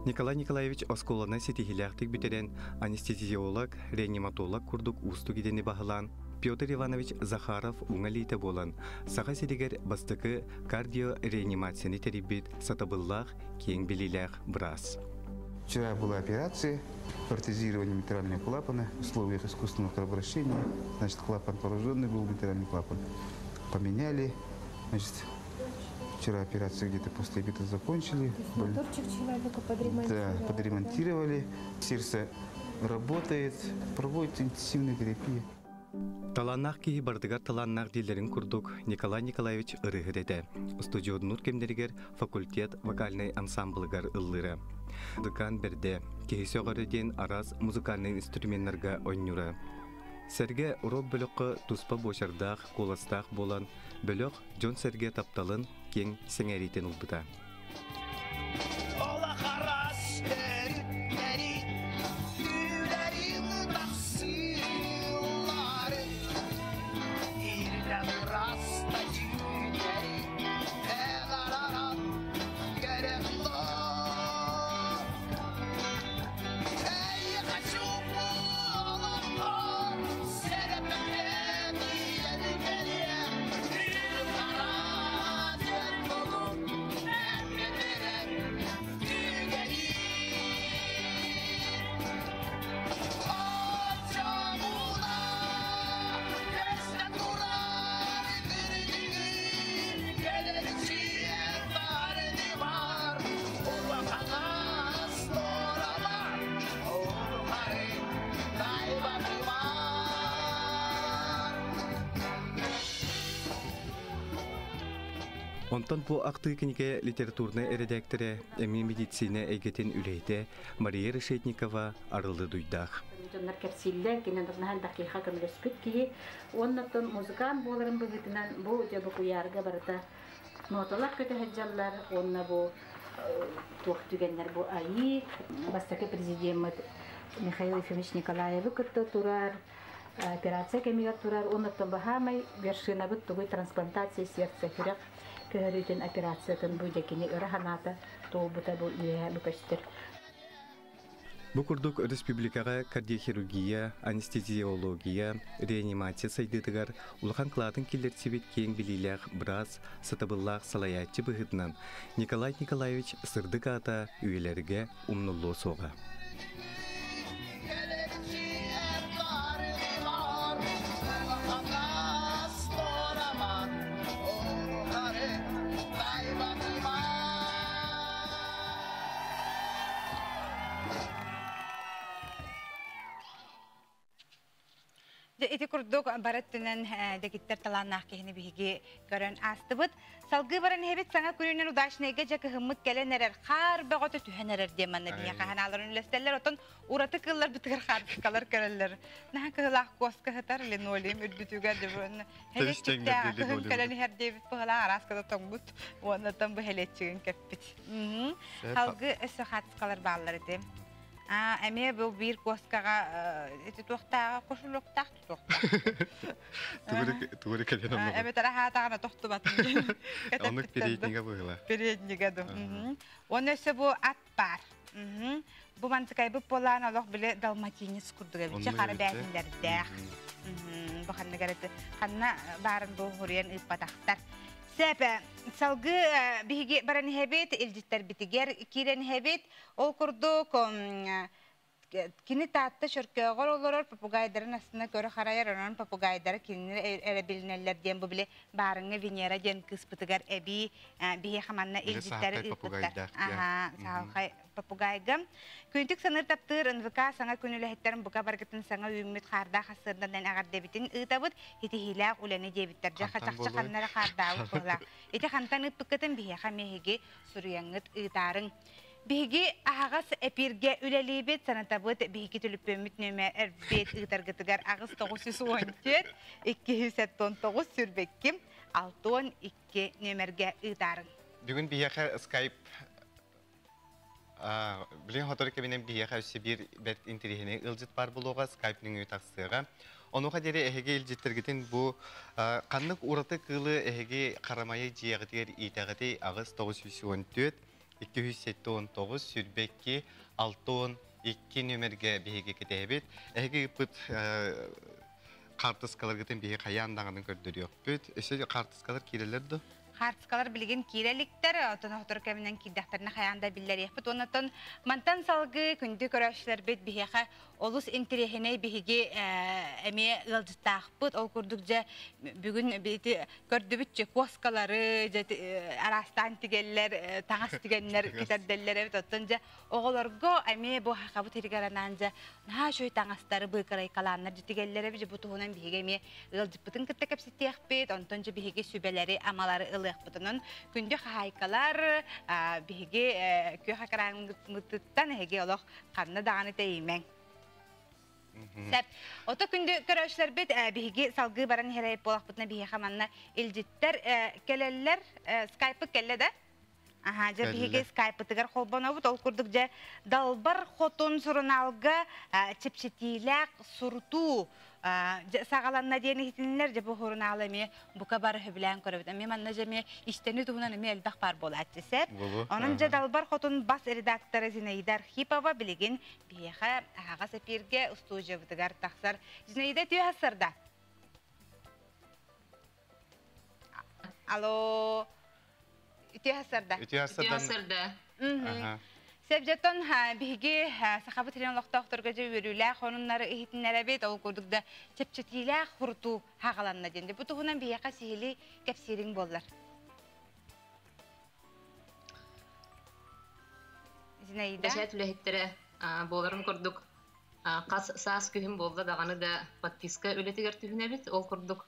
Николай Николаевич оскуоланы ситиһиилээхтик бүтэрэн, анестезиолог, реаниматолог курдук уустук идэни баһылаан, Петр Иванович Захаров уҥа илиитэ буолан, Саха сиригэр бастакы кардиореанимацияны тэрийбит сатабыллаах, киэҥ билиилээх быраас. Вчера была операция, протезирование митрального клапана в условиях искусственного кровообращения. Значит, клапан пораженный был, митральный клапан. Поменяли. Значит, вчера операцию где-то после обеда закончили. Моторчик человека подремонтировали. Да, подремонтировали. Сердце работает, проводится интенсивная терапия. Талааннаах киһи барытыгар талааннаах дииллэрин курдук Николай Николаевич ырыаһыт этэ. Устудьуоннуур кэмнэригэр факультет вокальнай ансамблыгар ыллыыра. Дыкаан бэрдэ, киһи сөҕөрө диэн араас музыкальнай инструменнарга оонньуура. Сэргэ рок бөлөххө туспа буочардаах, куоластаах буолан, бөлөх дьон-сэргэ тапталын киэҥ сэҥээриитин ылбыта. Онтон бу ахтыы кинигэ литературнай эрэдээктэрэ, эмиэ медицина эйгэтин үлэһитэ Мария Решетникова арылы дуйдаах. Дьоннор кэпсииллэр, кини наһаа элбэх киһиэхэ көмөлөспүт киһи. Уонна оттон музыкант буоларын быһыытынан бу дьэ бу куйаарга барыта ноталар көтө сылдьаллар уонна бу туох түгэннэр бу айыы бастакы президеммит Михаил Ефимович Николаевы кытта турар операция кэмигэр турар уонна оттон баһаамай вершинабыт тугуй трансплантация сердца сүрэх көһөрүүтүн операциятын бу дьэ кини ыра санаата туолбута бу үөһэ бу көстөр. Бу курдук республикаҕа кардиохирургия, анестезиология, реанимация сайдыытыгар улахан кылаатын киллэрсибит киэҥ билиилээх быраас, сатабыллаах салайааччы быһыытынан Николай Николаевич сырдык аата үйэлэргэ умнуллуо суоҕа. Дьэ, ити курдук бары өттүнэн дэгиттэр талааннаах киһини биһиги көрөн аастыбыт. Салгыы баран иһэбит саҥа күнүнэн удачнайга дьэ кыһыммыт кэлэн эрэр, хаар бөҕөтө түһэн эрэр диэн манна биһиэхэ ханааларын үллэстэллэр. Оттон ураты кыылларбытыгар хаартыскалар көрөллөр. Наһаа кыһылаах куоска сытар линолеум үрдүтүгэр хэлэччиктээх кыһын кэлэн иһэр диэбит быһылаах араас тоҥмут уоннаттан бу хэлэччигин кэппит. Салгыы өссө хаартыскалар бааллар ити. А, эмиэ бу биир куоскаҕа ити туохтааҕа кошелектаах тутуохтаах. Тугури кэлэн оннук. Эбэтэр аһаатаҕына тохтубатын диэн. Оннук переднига быһыла. Переднига ду. Уонна өссө бу ат баар. Бу мантыкайбыт буолаан олох били далматинец курдук эбит. Хара бээтиннэрдээх. Бу ханныгар ханна баарын бу хуруйан ыыппатахтар. Сәпе, салгыы биһиги баран иһэбит, илдьиттэрбитигэр киирэн иһэбит. Ол курдук, кини Таатта Чөркөөҕөр олорор попугайдарын астына көрө харайар, онон попугайдара кинини эрэ билинэллэр диэн бу били баарыҥҥа Венера диэн кыыспытыгар эбии биһиэхэ манна илдьиттэри ыыппыттар. Аха, саалхай попугайга. Күнтүк саныыр таптыыр НВК саҥа күн үлэһиттэрин бука баргытын саҥа үүммүт хаардаах ассыырдан эҕэрдэбитин ыытабыт, итиһиилээх үлэни диэбиттэр. Дьэ, чахчы ханна эрэ хаардаабыт быһылаах. Ити хантан ыыппыккытын биһиэхэ эмиэ суруйаҥҥыт ыытаарыҥ. Биһиги аһаҕас эпииргэ үлэлиибит, санатабыт биһиги түлүппүөммүт нөмэ эрбиэт ыытаргытыгар 8 914 279 22 62 нөмерге ыытаарыҥ. Бүгүн биһиэхэ скайп билин хотору кэбинен биһиэхэ өссө биир бэрт интэриэһинэй ыалдьыт баар буолуоҕа скайп нөҥүө тахсыаҕа. Онуоха диэри эһиги илдьиттэргитин бу ханнык ураты кыылы эһиги харамайы дьиэҕитигэр иитэҕитий 8 914 279 22 62 нөмерге биһиги кэтэһэбит. Эһиги ыыппыт хаартыскаларгытын биһи хайаан даҕаны көрдөрүөхпүт. Өссө хаартыскалар киирэллэр да? Хаартыскалар билигин киирэликтэр, отон хотор кэминэн киирдэхтэринэ хайаан да биллэриэхпит. Оннотон мантан салгыы күндү көрөөччүлэрбит биһиэхэ олус интэриэһинэй биһиги эмиэ ыалдьыттаахпыт. Ол курдук дьэ бүгүн бити көрдүбүтчү куоскалары дьэ араастаан тигеллер, таҥас тигеннер кэтэрдэллэр эбит. Оттон дьэ оҕолорго эмиэ бу хахабыт хиригаранаан дьэ наһаа шөй таҥастары быыкарайкалааннар дьэ тигеллер эбит. Бу туһунан биһиги эмиэ ыалдьыппытын кытта кэпсэтиэхпит. Онтон дьэ биһиги сүбэлэри амалары ылыахпытынан күндү хаһаайкалар биһиги күөх экраҥмытыттан эһиги олох ханна даҕаны тэйимэҥ. Сәп. Ото күндү көрөөччүлэрбит биһиги салгыы баран иһэрэй буолахпытына биһиэхэ манна илдьиттэр келеллер скайпыт келле да. Аха, дьэ биһиги скайпытыгар холбонобут. Ол курдук дьэ Далбар Хотун сурунаалга чэпчэтиилээх сурутуу саҕаланна диэн иһитиннэр дьэ бу сурунаал эмиэ бука бары хөбүлээн көрөбүт. Эмиэ манна дьэ эмиэ истэни туһунан эмиэ элбэх баар буолааччы сеп. Онон дьэ Далбар Хотун бас редактора Зинаида Архипова билигин биһиэхэ аһаҕас эпииргэ устуудьуйабытыгар тахсар. Зинаида үтүө сарсыарда. Алло. Үтүө сарсыарда. Үтүө сарсыарда. Сәбжеттон биһиги сахабыт сирин олохтоохторго дьэ үөрүүлээх сонуннары иһитиннэрэбит, ол курдук да чэпчэтиилээх сурутуу хаҕаланна диэн. Бу туһунан биһиэхэ сиһилии кэпсиириҥ буоллар. Зинаида. Бэчээт үлэһиттэрэ буоларын курдук хас саас күһүн буолла даҕаны да подписка үлэтигэр түһүнэбит. Ол курдук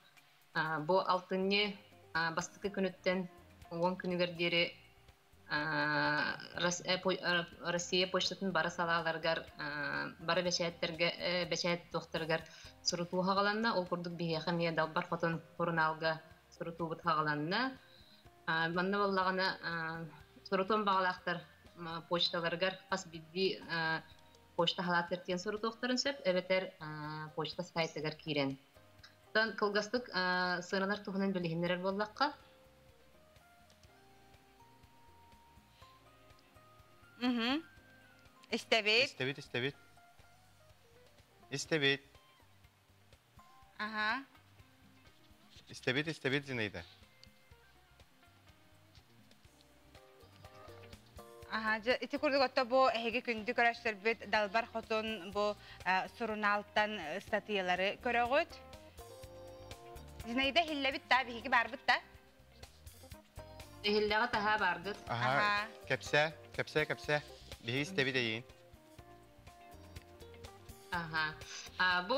бу алтынньы бастакы күнүттэн 10 күнүгэр диэри Россия почтатын бары салааларыгар, бары бэчээттэргэ, бэчээт туохтарыгар сурутуу хаҕаланна. Ол курдук биһиэхэ эмиэ Далбар Хотун сурунаалга сурутуубут хаҕаланна. Манна буоллаҕына сурутуон баҕалаахтар почталарыгар хас биирдии почта халаатыгар тиийэн сурутуохтарын сөп, эбэтэр почта сайтыгар киирэн. Оттон кылгастык сыаналар туһунан билиһиннэрэр буоллахха, Истэбит. Истэбит, истэбит. Истэбит. Аха. Истэбит, истэбит, Зинаида. Аха, дьэ, ити курдук отто бу эһиги күндү көрөстөрбүт Далбар Хотун бу сурунаалтан ыстатыйалары көрөҕүт. Зинаида иһиллэбит да, биһиги барбыт да? Иһиллэҕэ таһаа бааргыт. Аха, кэпсээ, кэпсээ, кэпсээ. Биһиги истэбит эйиин. Аха. Бу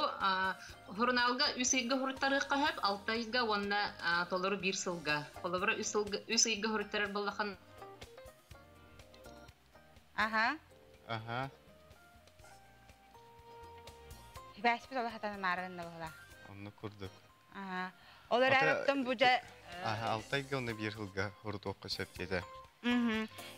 журналга үс ыйга хуруттарыахха сөп, алта ыйга уонна толору биир сылга. Холобура үс сылга үс ыйга хуруттарар буоллахан Аха. Аха. Сибээспит олох хатан мааран да буолла. Оннук курдук. Аха. Ол эрээри бу дьэ Аха, алтайга онно биир сылга хорутуохха сөп диэтэ.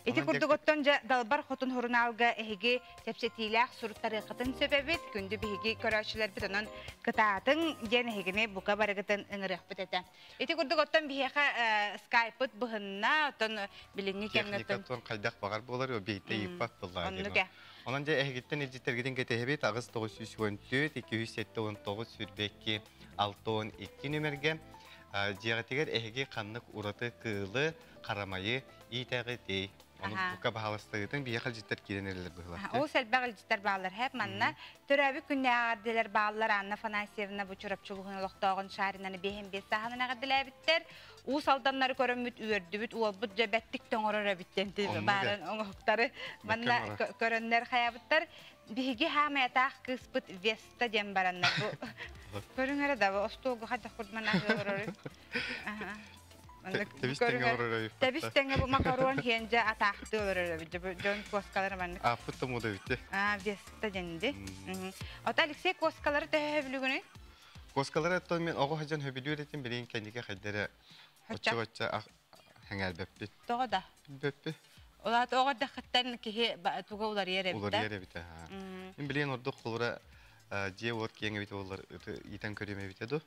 Ити курдук оттон дьэ Далбар Хотун сурунаалга эһиги чэпчэтиилээх суруттарыаххытын сөп эбит. Күндү биһиги көрөөччүлэрбит онон кытаатыҥ диэн эһигини бука барыгытын ыҥырыахпыт этэ. Ити курдук оттон биһиэхэ скайпыт быһынна, оттон билиҥҥи кэмҥэ Техникаттан хайдах баҕар буолар, биһиттэ ыйыппат буоллаҕа. Оннук Онон дьэ эһигиттэн илдьиттэргитин кэтэһэбит 8 914 279 22 62 нүмергэ дьиэҕитигэр эһиги ханнык ураты кыылы, харамайы иитэҕитий? Ону бука баһаластыгытын биһиэхэ илдьиттэр киирэн эрэллэр быһыылаах. Ол элбэх илдьиттэр бааллар хэп манна төрөөбүт күннээҕэрдилэр бааллар Анна Афанасьевна бу Чурапчы улууһун олохтооҕун Шаринаны биэһин биэс сааһынан эҕэрдэлээбиттэр. Уус Алданнары көрөммүт үөрдүбүт уолбут дьэ бэттик тоҥорор эбит диэн баарын оҥоһуктары манна көрөннөр хайабыттар. Биһиги хаамайатаах кыыспыт Веста диэн бараннар бу көрүҥ эрэ да остуолга хайдах курдук олорору. Тэбис тэҥэ олорор Тэбис тэҥэ бу макарон хиэн дьэ атаахтыы олорор эбит дьон куоскалары маннык. Ааппыт да муда эбит. Аа, Веста дэнди. Ото Алексей куоскалары төһө хөбүлүгүнүй? Куоскалары оттон мен оҕо сылдьан хөбүлүүр этим билигин кэнники хайдара оччо-бачча хэҥээрбэппит. Тоҕо да? Билбэппит. Улаат оҕо дахыттан киһи туга уларыйар эбит Уларыйар эбит аха. Мин билигин ордук холура дьиэ уот киэҥ эбит буоллар иитэн көрүөм эбитэ ду.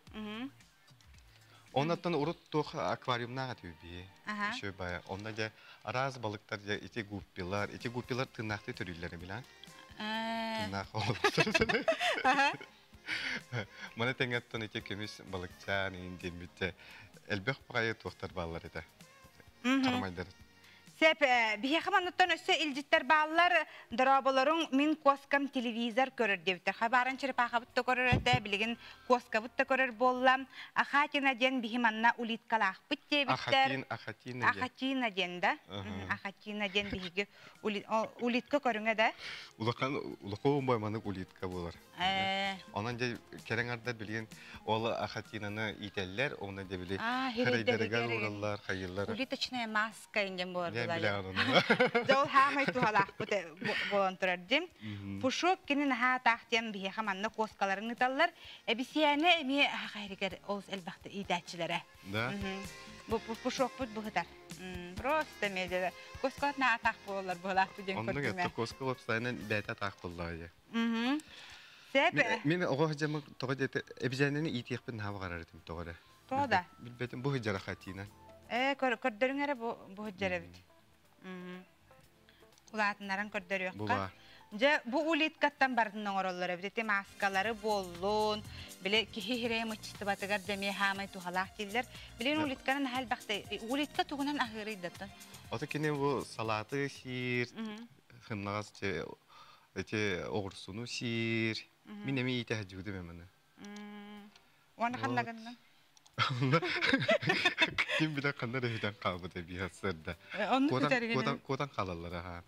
Оннаттан урут туох аквариумнаах этибит биһи. Үчүгэй баайа. Онно дьэ араас балыктар дьэ ити гуппилар, ити гуппилар тыыннаахтыы төрүүллэр билэн. Тыыннаах олохтор. Маны тэҥэттэн ити көмүс балыкчаан иин диэммит элбэх баҕайы туохтар бааллар этэ. Харамайдар. Сеп, биһиэхэ манныттан өссө илдьиттэр бааллар. Дорооболоруҥ, мин куоскам телевизор көрөр диэбиттэр. Хабааран черепахабыт да көрөр этэ, билигин куоскабыт да көрөр буолла. Ахатина диэн биһи манна улиткалаахпыт диэбиттэр. Ахатин, Ахатина диэн. Ахатина диэн да. Ахатина диэн биһиги улитка көрүҥэ да. Улахан улахан байманык улитка буолар. Онон дьэ кэрэҥ ардар билигин ол ахатинаны иитэллэр, онно дьэ били харайдарыгар уураллар, хайыыллар. Улиточная маска инген буолар. Дьэ ол хаамай туһалаахпыт буолан турар дим. Пушок кини наһаа таах диэн биһиэхэ манна куоскаларын ыыталлар. Эбисийээнэ эмиэ хахайригэр олус элбэхтэ иитээччилэрэ. Да. Бу пушокпут быһытар. Просто медиа. Куоскалар наһаа таах буолаллар буолаахпыт диэн Оннук көрдүм. Это куоска уопсайынан бэйэтэ таах буоллаҕа. Сеп. Мин оҕо сылдьаммын тоҕо диэтэ эбизээнэни иитиэхпин наһаа баҕарар этим тоҕо эрэ. Тоҕо да? Билбэтим бу сылдьара хатина. Ээ көрдөрүҥ эрэ бу бу сылдьар эбит. Улаатыннаран көрдөрүөххэ. Дьэ бу улиткаттан барытын оҥороллор эбит. Ити мааскалары буоллун, били киһи хирэйэ мыччыстыбатыгар дэмиэ хаамай туһалаах дииллэр. Билин улитканы наһаа элбэхтэ. Улитка тугунан аһыырый даттан? Ото кини бу салаты сиир, хыннаҕас эти оҕурсуну сиир. Мин эми иитэ сылдьыбытым эманы. Уонна ханна гынна? Ким билэр ханна да бүтэн хаалбыта биир сырда. Онну Куотан хаалаллар аха.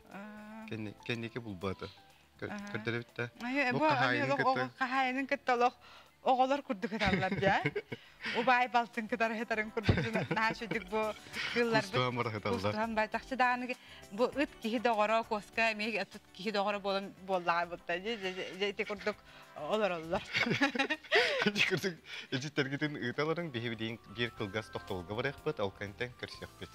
Кэнники булбата. Көрдөрөбүт да. Бу хаһаайынын кытта олох. Оҕолор курдук ыталлар дьэ. Убаай балтын кытары ытарын курдук наһаа үчүгдүк бу кыылларбыт Кустуһан бара ыталлар. Кустуһан бара тахчы даҕаны бу ыт киһи доҕоро, куоска эмиэ ыт киһи доҕоро буолан буоллаҕа бутта. Дьэ ити курдук олороллор. Ити курдук ичиттэргитин ыыталарын биһи биир кылгас тохтобулга барыахпыт, ол кэнтэн көрсүөхпүт.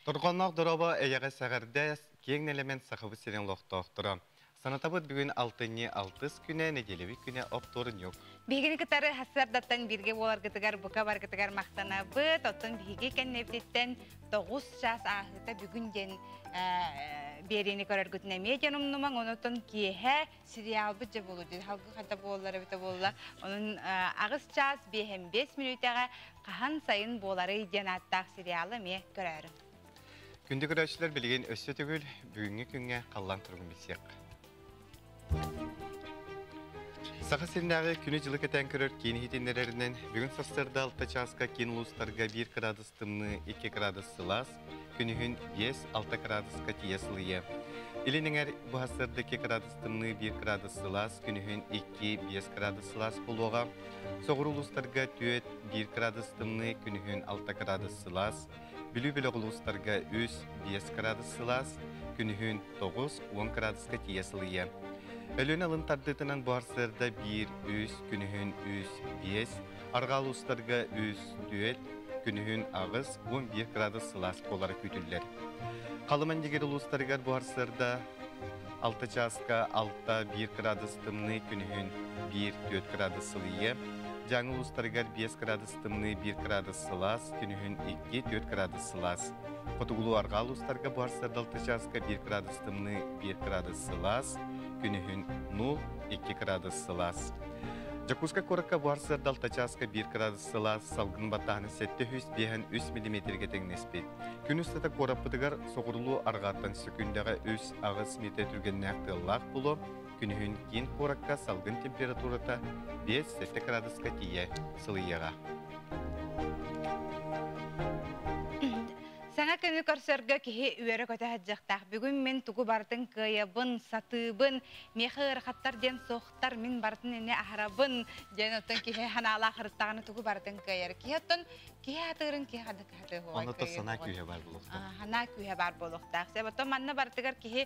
Торҕонноох дорообо эйэҕэс эҕэрдэ киэҥ нэлэмэн Сахабыт сирин олохтоохторо. Санатабыт бүгүн алтынньы алтыс күнэ, нэдиэлэбит күнэ оптуорунньук. Биһигини кытары сарсыардаттан бииргэ буоларгытыгар бука баргытыгар махтанабыт. Оттон биһиги кэннибититтэн тоҕус чаас ааһыыта бүгүн диэн биэриини көрөргүтүн эмиэ диэн умнумаҥ. Онотон киэһэ сериалбыт дьэ буолуо дии. Халгы ханта буоллар эбитэ буолла. Онон аҕыс чаас биэһэн биэс мүнүүтэҕэ хаһан сайын буоларый диэн ааттаах сериалы эмиэ көрөөрүҥ. Күндү көрөөччүлэр билигин өссө төгүл бүгүҥҥү күҥҥэ халлаан туругун билсиэх. Саха сиринээҕи күнү-дьылы кэтээн көрөр киин иһитиннэрэринэн бүгүн сарсыарда 6 чааска киин улуустарга 1 кыраадыс тымныы, 2 кыраадыс сылаас, күнүһүн 5-6 кыраадыска тиийэ сылыйыа. Илин эҥэр бу сарсыарда 2 кыраадыс тымныы, 1 кыраадыс сылаас, күнүһүн 2-5 кыраадыс сылаас буолуоҕа. Соҕуруу улуустарга 4, 1 кыраадыс тымныы, күнүһүн 6 кыраадыс сылаас, Бүлүү бөлөх улуустарга 3, 5 кыраадыс сылаас, күнүһүн 9, 10 кыраадыска тиийэ сылыйыа. Өлүөнэ алын тардыытынан бу сарсыарда 1, 3, күнүһүн 3, 5, арҕаа улуустарга 3, 4, күнүһүн 8, 11 кыраадыс сылаас буолара күүтүллэр. Халыман Дьигир улуустарыгар бу сарсыарда 6 чааска 6-1 кыраадыс тымныы, күнүһүн 1-4 кыраадыс сылыйыа. Дьааҥы улуустарыгар 5 кыраадыс тымныы, 1 кыраадыс сылаас, күнүһүн 2-4 кыраадыс сылаас. Хотугулуу-арҕаа улуустарга бу сарсыарда 6 чааска 1 кыраадыс тымныы, 1 кыраадыс сылаас, күнүһүн 0-2 кыраадыс сылаас. Дьокуускай куоракка бу сарсыарда 6 чааска 1 кыраадыс сылаас, салгын баттааһына 753 миллиметргэ тэҥнэспит. Күн устата куораппытыгар соҕурулуу арҕааттан сөкүүндэҕэ 3-8 миэтэ түргэннээх тыаллаах буолуо, күнүһүн киин куоракка салгын температурата 5-7 кыраадыска тиийэ сылыйыаҕа. Саҥа күнү көрсөргө киһи үөрэ-көтө сылдьыахтаах. Бүгүн мин тугу барытын кыайабын, сатыыбын, миэхэ ыарахаттар диэн суохтар, мин барытын ини аһарабын диэн оттон киһи санаалаах ырыттаҕына тугу барытын кыайар. Киһи оттон киһи атыырын киһи Онно санаа күүһэ баар буолуохтаах. Санаа күүһэ баар буолуохтаах. Оттон манна барытыгар киһи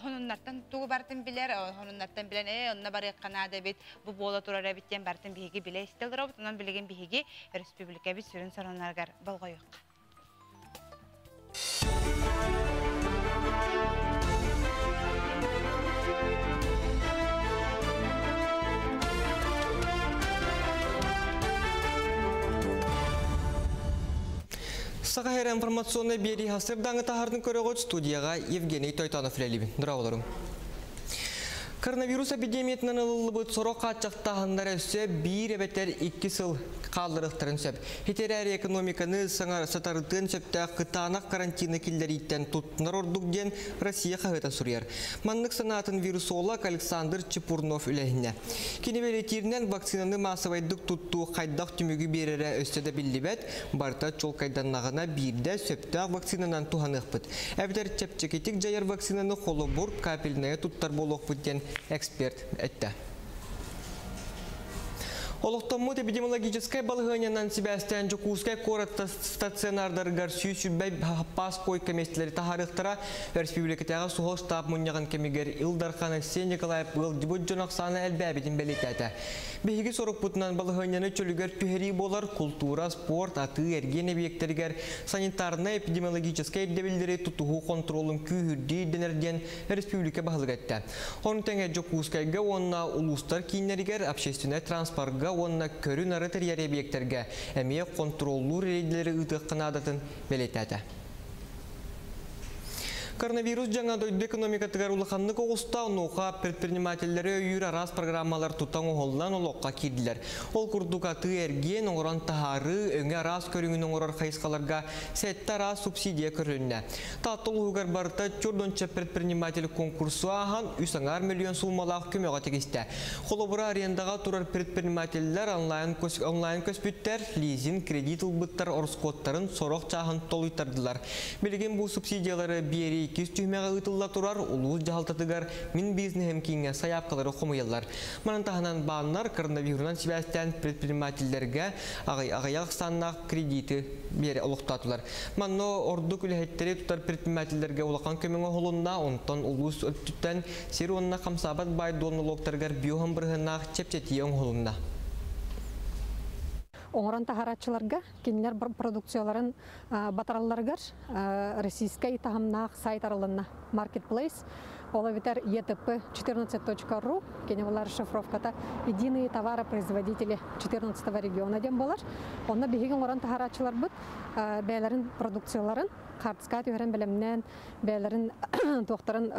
хонуннартан тугу барытын билэр, хонуннартан билэн, ээ, онно барыахха наада эбит, бу буола турар эбит диэн барытын биһиги билэ истэ олоробут. Онон билигин биһиги республикабыт сүрүн сонуннарыгар болҕойуохха. Саха Һэр информационнай биэрии хасырдааҥы таһаардын көрөҕүт студияға Евгений Тойтонов үлэлиибин. Дорооболорум. Коронавирус эпидемиятынан ылыллыбыт сорох хааччахтааһыннар өссө биир эбэтэр икки сыл хаалларыахтарын сөп. Ити экономиканы саҥа сатарытыан сөптөөх кытаанах карантины киллэрииттэн туттунар ордук диэн Россия хаһыата суруйар. Маннык санаатын вирусолог Александр Чепурнов үлэһиннэ. Кини бэлиэтииринэн вакцинаны маассабайдык туттуу хайдах түмүгү биэрэрэ өссө да биллибэт, барыта чуолкайданнаҕына биирдэ сөптөөх вакцинанан туһаныахпыт. Эбэтэр чэпчэкитик дьайар вакцинаны холобур капельная туттар буолуохпут диэн эксперт эттэ. Олохтоммут эпидемиологическай балаһыанньанан сибээстээн Дьокуускай куорат стационардарыгар 120 хаппаас койка миэстэлэри таһаарыахтара. Өрөспүүбүлүкэтээҕи суһал штаб мунньаҕын кэмигэр Ил Дархан Айсен Николаев ыалдьыбыт дьон ахсаана элбээбитин бэлиэтээтэ. Биһиги сорукпутунан балаһыанньаны чөлүгэр түһэрии буолар, култуура, спорт, атыы, эргиэн эбийиэктэригэр санитарнай-эпидемиологическай ирдэбиллэри тутуһуу хонтуруолун күүһүрдүү ирдэнэр диэн республика баһылыга эттэ. Ону тэҥэ Дьокуускайга уонна улуустар кииннэригэр общественнай транспорга уонна көрү-нары тэрийэр эбийиэктэргэ эмиэ хонтуруоллуур рейдэлэри ыытыахха наадатын бэлиэтээтэ. Коронавирус дьаҥа дойду экономикатыгар улаханнык оҕуста, онуоха предпринимателлэри өйүүр араас программалар тутан оһоллан олоххо киирдилэр. Ол курдук атыы эргиэн оҥорон таһаарыы, өҥө араас көрүҥүн оҥорор хайысхаларга сэттэ араас субсидия көрүлүннэ. Таатта улууһугар барыта 4 предприниматель конкурсу ааһан үс аҥаар миллион суумалаах көмөҕө тигистэ. Холобура, арендаҕа турар предпринимателлэр онлайн, онлайн көспүттэр, лизинг, кредит ылбыттар ороскуоттарын сорох чааһын толуйтардылар. Билигин бу субсидиялары биэрии иккис түһүмэҕэ ыытылла турар, улуус дьаһалтатыгар Мин бизнеһим кииҥҥэ сайаапкалары хомуйаллар. Манан таһынан бааннар коронавирунан сибээстээн предпринимателлэргэ аҕыйах ахсааннаах кредиты биэрэ олохтоотулар. Манна ордук үлэһиттэри тутар предпринимателлэргэ улахан көмөҥө оһолунна, онтон улуус өттүттэн сир уонна хамсаабат баай дуоннолуоктарыгар биоһан бырыһыаннаах чэпчэтии оҥоһулунна. Оҥорон таһарааччыларга кинилэр продукцияларын батаралларыгар российскай таһымнаах сайт арылынна Marketplace. Ол эбэтэр ETP 14.ru кини булар шифровката единые товаропроизводители 14 региона диэн буолар. Онно биһиги оҥорон таһарааччыларбыт бэйэлэрин продукцияларын хаартыскаҕа түһэрэн бэлэмнээн бэйэлэрин туохтарын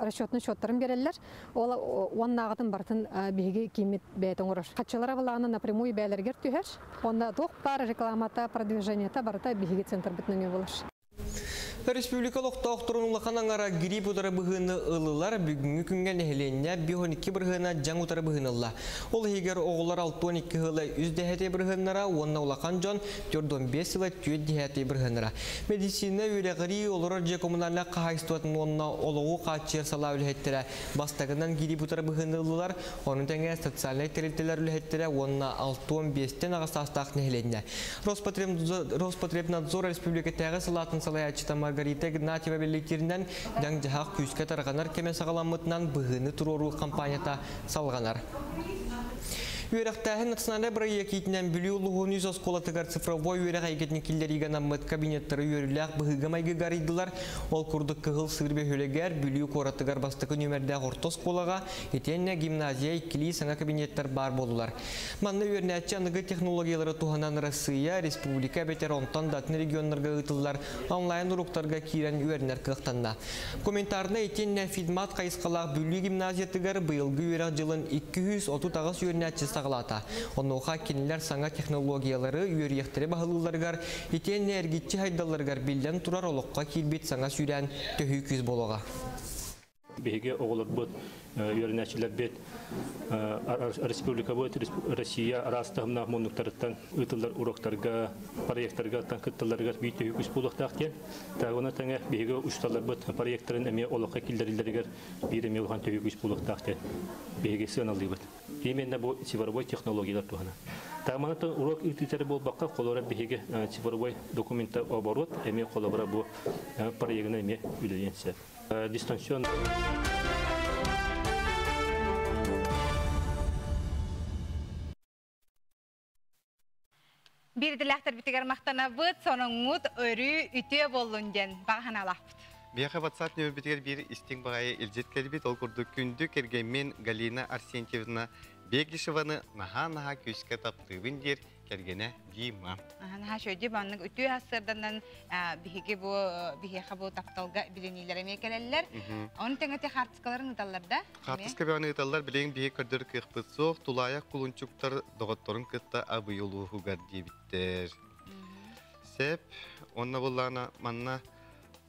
расчетный счеттарын биэрэллэр. Ол уоннааҕытын барытын биһиги кииммит бэйэтэ оҥорор. Хаччылара былаана напрямую бэйэлэригэр түһэр. Онно туох баар рекламата, продвижениета барыта биһиги центрбыт нөҥүө буолар. Республика олохтоохторун улахан аҥара грипп утары быһыыны ыллылар. Бүгүҥҥү күҥҥэ нэһилиэнньэ 52 бырыһыана дьаҥ утары быһыыны ылла. Ол иһигэр оҕолор 62 ыла 3 дэһэти бырыһыаннара уонна улахан дьон 45 ыла 4 дэһэти бырыһыаннара. Медицина үөрэҕирии олорор дьиэ коммунальнай хаһаайыстыбатын уонна олоҕу хааччыйар салаа үлэһиттэрэ бастакынан грипп утары быһыыны ыллылар. Ону тэҥэ социальнай тэрилтэлэр үлэһиттэрэ уонна 65-тэн аҕа саастаах нэһилиэнньэ. Роспотребнадзор республикатааҕы салаатын салайааччыта Маргарита Игнатьева бэлиэтииринэн, дьаҥ-дьаһах күүскэ тарҕанар кэмэ саҕаламмытынан быһыыны туруоруу хампаанньата салҕанар. Үөрэхтээһин национальнай бырайыак иитинэн Бүлүү улууһун үс оскуолатыгар цифровой үөрэх эйгэтин киллэриигэ анаммыт кабинеттары үөрүүлээх быһыыга-майгыга арыйдылар. Ол курдук Кыһыл Сыыр бөһүөлэгэр, Бүлүү куоратыгар бастакы нүөмэрдээх орто оскуолаҕа, итиэннэ гимназия иккилии саҥа кабинеттар баар буоллулар. Манна үөрэнээччи аныгы технологиялары туһанан Россия, республика эбэтэр онтон да атын регионнарга ыытыллар онлайн уруоктарга киирэн үөрэнэр кыахтанна. Комментарнай итиэннэ физмат хайысхалаах Бүлүү гимназиятыгар быйылгы үөрэх дьылын 238 үөрэнээччи саҕалаата. Онуоха кинилэр саҥа технологиялары, үөрүйэхтэри баһылыылларыгар итиэннэ эргиччи сайдалларыгар биллэн турар олоххо киирбит саҥа сүүрээн төһүү күүс буолуоҕа. Биһиги оҕолорбут, үөрэнээччилэрбит республикабыт, Россия араас таһымнаах муннуктарыттан ыытыллар уроктарга, проекттарга кытталларыгар биир төһүү күүс буолуохтаах диэн. Таагына тэҥэ биһиги учууталларбыт проекттарын эмиэ олоххо киллэриллэригэр биир эмиэ улахан төһүү күүс буолуохтаах диэн биһиги сыаналыыбыт. Именно бу цифровой технологиялар туһана. Тааманаттан урок ыытыытары буолбакка, холобура биһиги цифровой документа оборот эмиэ холобура бу проегына эмиэ үлэлиэн сөп. Дистанцион Биир идэлээхтэрбитигэр махтанабыт, соноҥҥут өрүү үтүө буоллун диэн баҕа санаалаахпыт. Биһиэхэ WhatsApp нөмербитигэр биир истиҥ баҕайы илдьит кэлбит. Ол курдук күндү кэргэммин Галина Арсентьевна Бегишеваны наһаа-наһаа күүскэ таптыыбын диир кэргэнэ Дима. Наһаа үчүгэй маннык үтүө сарсыарданан биһиги бу биһиэхэ бу тапталга билиниилэр эмиэ кэлэллэр. Ону тэҥэ ти хаартыскаларын ыыталлар да? Хаартыска бөҕөнү ыыталлар, билигин биһиги көрдөр кыахпыт суох, тулаайах кулунчуктар доҕотторун кытта Абый улууһугар диэбиттэр. Сеп, онно буллаана манна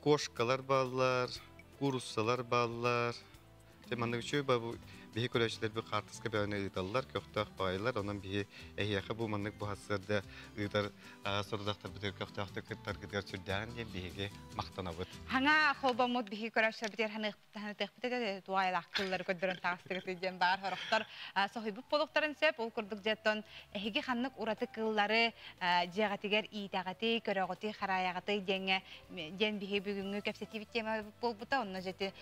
кошкалар бааллар, кууруссалар бааллар. Дьэ маннык үчүгэй бу биһи көрөөччүлэр бу хаартыска бөҕөнү ыыталлар, көхтөөх баҕайылар. Онон биһи эһиэхэ бу маннык буһассыарда ыытар сорудахтарбытыгар көхтөөхтүк кыттаргытыгар сүрдээҕин диэн биһиги махтанабыт. Хаҥа холбоммут биһиги көрөөччүлэрбитигэр ханыахпыт этэ туайалаах кыллары көрдөрөн таҕыстыгыт диэн баар сорохтор соһуйбут буолуохтарын сөп. Ол курдук дьэттон эһиги ханнык ураты кыллары дьиэҕитигэр иитэҕитий, көрөҕүтүй, хараайаҕытый диэҥҥэ диэн биһи бүгүҥҥү кэпсэтиибит тема буолбута. Онно дьэти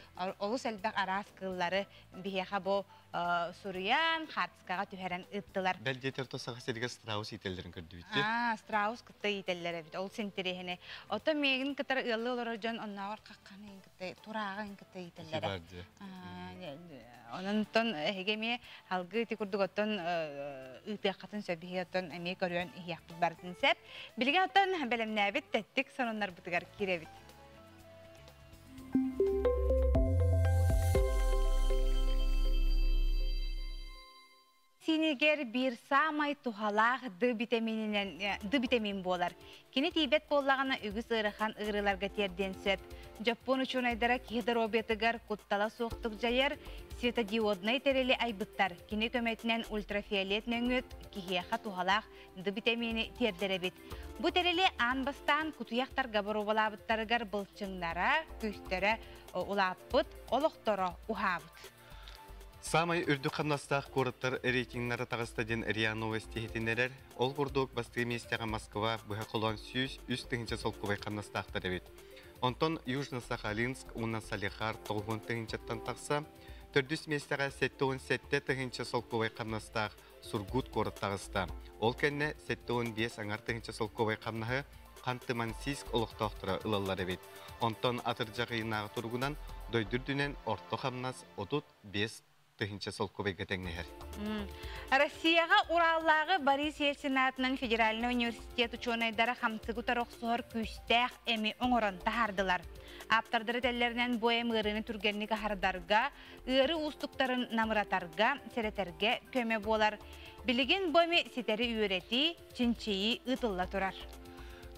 олус элбэх араас кыыллары биһиэхэ бу суруйан, хаартыскаҕа түһэрэн ыыттылар. Бэл диэтэр то Саха сиригэр страус иитэллэрин көрдүбүт. Аа, страус кытта иитэллэр эбит. Ол синтириэһини. Оттон миигин кытары ыаллыы олорор дьон оннооҕор хахханы кытта, турааҕын кытта иитэллэрэ. Онон эһиги эмиэ алгыы ити курдук оттон ыытыаххытын сөп биһиги оттон эмиэ көрүөн иһиэхпит барытын сөп. Билигин оттон бэлэмнээбит тэттик сонуннарбытыгар киирэбит. Синигэр биир саамай туһалаах Д витамининэн Д витамин буолар. Кини тиийбэт буоллаҕына үгүс ыарахан ыарыыларга тиэрдиэн сөп. Дьоппуон учуонайдара киһи доруобуйатыгар куттала суохтук дьайар светодиоднай тэрили айбыттар. Кини көмөтүнэн ультрафиолет нөҥүө киһиэхэ туһалаах Д витамини тиэрдэр эбит. Бу тэрили аан бастаан кутуйахтарга боруобалаабыттарыгар былчыҥнара, күүстэрэ улааппыт, олохторо уһаабыт. Саамай үрдүк хамнастаах куораттар рейтингнара таҕыста диэн РИА Новости иһитиннэрэр. Ол курдук бастакы миэстэҕэ Москва быһа холоон 103 тыһыынча солкуобай хамнастаахтар эбит. Онтон Южно-Сахалинск уонна Салехард 90 тыһыынчаттан тахса. Төрдүс миэстэҕэ 77 тыһыынча солкуобай хамнастаах Сургут куорат таҕыста. Ол кэннэ 75 аҥар тыһыынча солкуобай хамнаһы Ханты-Мансийск олохтоохторо ылаллар эбит. Онтон атырдьах ыйынааҕы туругунан дойду үрдүнэн орто хамнас 35 тыһыынча солкуобайга тэҥнэһэр. Россияҕа Ураллааҕы Борис Ельцин аатынан федеральнай университет учуонайдара хамсыгы утары охсуһар күүстээх эми оҥорон таһаардылар. Ааптардары этэллэринэн бу эм ыарыыны түргэнник аһардарга, ыары уустуктарын намыратарга, сэрэтэргэ көмө буолар. Билигин бу эми ситэри үөрэтии, чинчийии ыытылла турар.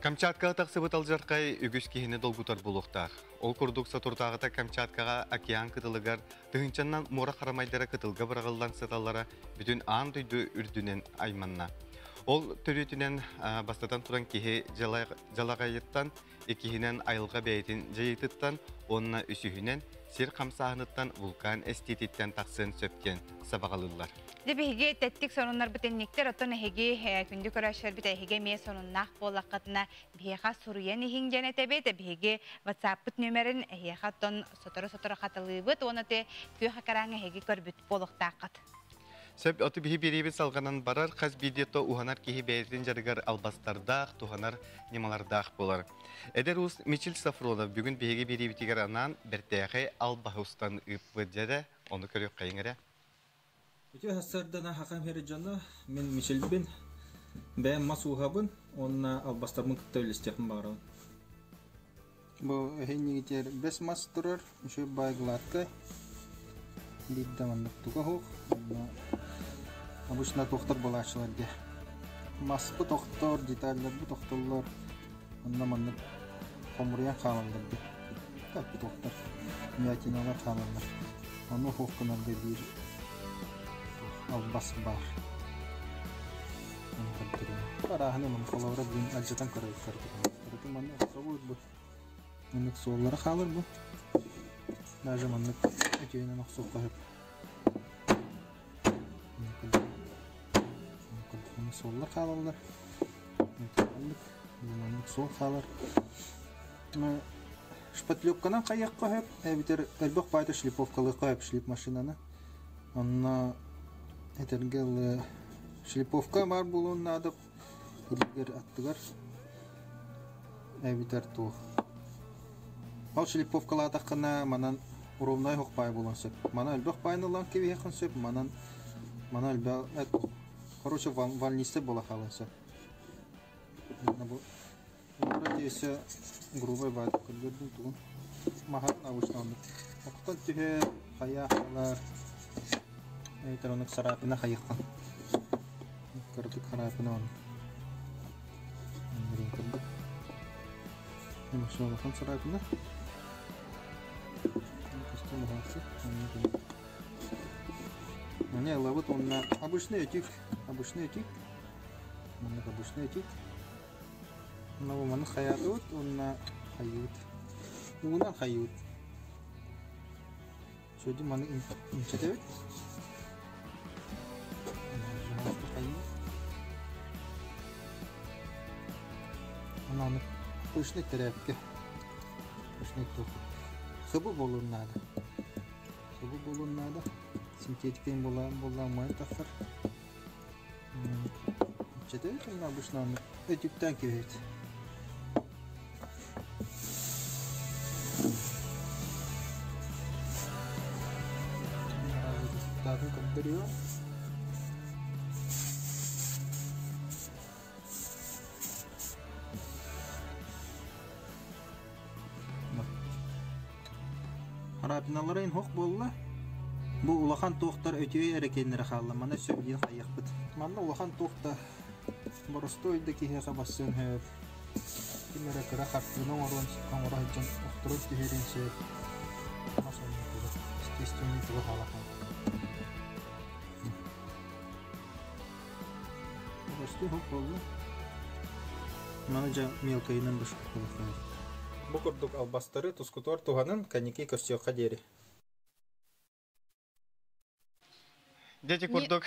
Камчаткаҕа тахсыбыт алдьархай үгүс киһини долгутар буолуохтаах. Ол курдук соторутааҕыта Камчаткаҕа океан кытылыгар тыһыынчаннан муора харамайдара кытылга быраҕыллан сыталлара бүтүн аан дойду үрдүнэн айманна. Ол төрүөтүнэн бастатан туран киһи дьалаҕайыттан иккиһинэн айылҕа бэйэтин дьайыытыттан уонна үсүһүнэн сир хамсааһыныттан вулкан эстиититтэн тахсыан сөп диэн сабаҕалыыллар. Дьэ биһиги тэттик сонуннарбыт инниктэр, оттон эһиги күндү көрөөччүлэрбит эһиги эмиэ сонуннаах буоллаххытына биһиэхэ суруйан иһиҥ диэн этэбит. Биһиги WhatsApp-пыт нүөмэрин эһиэхэ оттон сотору-сотору хатылыыбыт уонна те күөх экраҥҥа эһиги көрбүт буолуохтааххыт. Сөп оту биһи бириэбит салҕанан барар, хас биирдии то уһанар киһи бэйэтин дьарыгар албастардаах, туһанар ньымалардаах буолар. Эдэр уус Мичил Сафронов бүгүн биһиги бириэбитигэр анаан бэртээхэй албаһы устан ыыппыт дьэрэ, ону көрүөххэйиҥ эрэ. Үтүө сарсыардана хакам хери дьоно, мин Мичилбин, бэйэм мас ууһабын уонна албастарбын кытта үллэстиэхпин баҕарабын. Бу эһиннигитигэр бэс мас турар, үчүгэй баай гладкай. Биирдэ маннык туга суох. Онно обычно туохтар буолааччылар диye. Маспыт охтор, деталларбыт охтоллор. Онно маннык хомуруйан хаалаллар диye. Так туохтар, мятиналар хаалаллар. Ону суох гынарга биир албас баар. Арааһын ылын холобура бүгүн алдьатан көрөбүт көрдүк. Манна охсобут бу. Маннык суоллара хаалар бу. Даже маннык өтүйэнэн охсуохха сөп. Маннык суоллар хаалаллар. Маннык маннык суол хаалар. Шпатлевканан хайыахха сөп, эбэтэр элбэх баайта шлифовкалыахха сөп шлиф машинаны. Онно этэргэ дылы шлифовка баар буолуон наада илигэр аттыгар эбэтэр туох. Ол шлифовкалаатаххына манан ровнай оһох баай буолуон сөп. Манан элбэх баайын ылан кэбиһиэххин сөп, манан манан элбэх короче вальнисты буола хаалыан сөп. Бу Вроде грубай баайдык көрдөрдүм тугун. Маһын обычно оннук. Охтон түһэр, хайа халар. Эбэтэр оннук сарапина хайыххан. Кырдык харапина он. Оннурун кырдык. Улахан сарапина. Костюм уһаасы. Мане ылабыт уонна обычный өтүк, обычный өтүк. Маннык обычный өтүк. Маны хайаатыбыт уонна хайыыбыт. Уунан хайыыбыт. Сөдү маны инчэтэбит. Аны пышный тэрээпкэ. Пышный туох. Хыбы буолуон наада. Хыбы буолуон наада. Синтетикин буолла буолла май тахсар. Чэтэй обычно өтүктэн киһит. Датын көрдөрüyor. Харапиналарын хох буолла. Бу улахан туохтар өтүө эрэ кэннэрэ хаалла. Маны сөбүлүүн хайыахпыт. Манна улахан туохта боростуой да киһиэхэ бассыан сөп. Ким эрэ кыра хартыына оҥоруон оҥоро сылдьан охторон түһэриэн сөп. Мас онно туга. Естественный туга хаала Боростуой хоп буолла. Маны дьэ мелкайынан бышпыт Бу курдук албастары тускутуар туһанын каники көрсүөххэ диэри. Дьэ курдук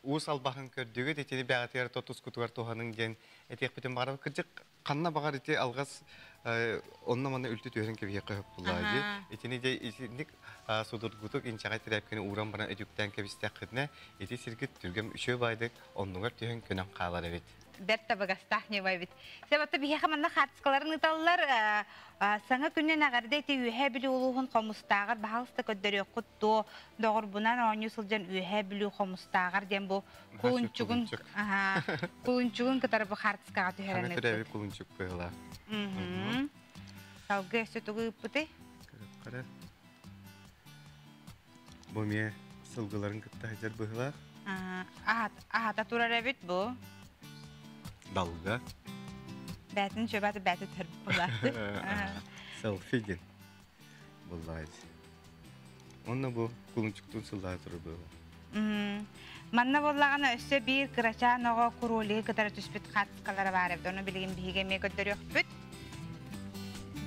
уус албаһын көрдүгүт, итини бэҕэтигэр тотускутугар туһаныҥ диэн этиэхпитин баҕарабыт. Кырдьык, ханна баҕар ити алҕас онно-манна үлтү түһэрин кэбиһиэххэ сөп буоллаҕа дии. Итини дьэ итинник судургутук инчэҕэй тирээпкэни ууран баран өтүктээн кэбистэххитинэ, ити сиргит түргэм үчүгэй баайдык оннугар түһэн көнөн хаалар эбит. Бэрт табыгастаах ньыма эбит. Себатта биһиэхэ манна хаартыскаларын ыыталлар. Саҥа күнүн эҕэрдэ ити Үөһээ Бүлүү улууһун Хомустааҕар баһаалыста көрдөрүөххүт дуо? Доҕорбунан оонньуу сылдьан Үөһээ Бүлүү Хомустааҕар диэн бу кулунчугун кулунчугун кытары бу хаартыскаҕа түһэрэн Хаҥа төрөөбүт кулунчук быһыылаах. Салгыы өссө тугу ыыппытый? Көрө. Бу эмиэ сылгыларын кытта сылдьар быһыылаах. Аһата турар эбит бу. Далга. Бээтин чөбаты бэти төрбүт булааты. Селфи диэн буллаайт. Онно бу кулунчуктун сыллаа турар быһыылаах. Манна буоллаҕына өссө биир кырачаан оҕо куролиһы кытары түспүт хаартыскалара баар эбит. Ону билигин биһиги эмиэ көрдөрүөхпүт.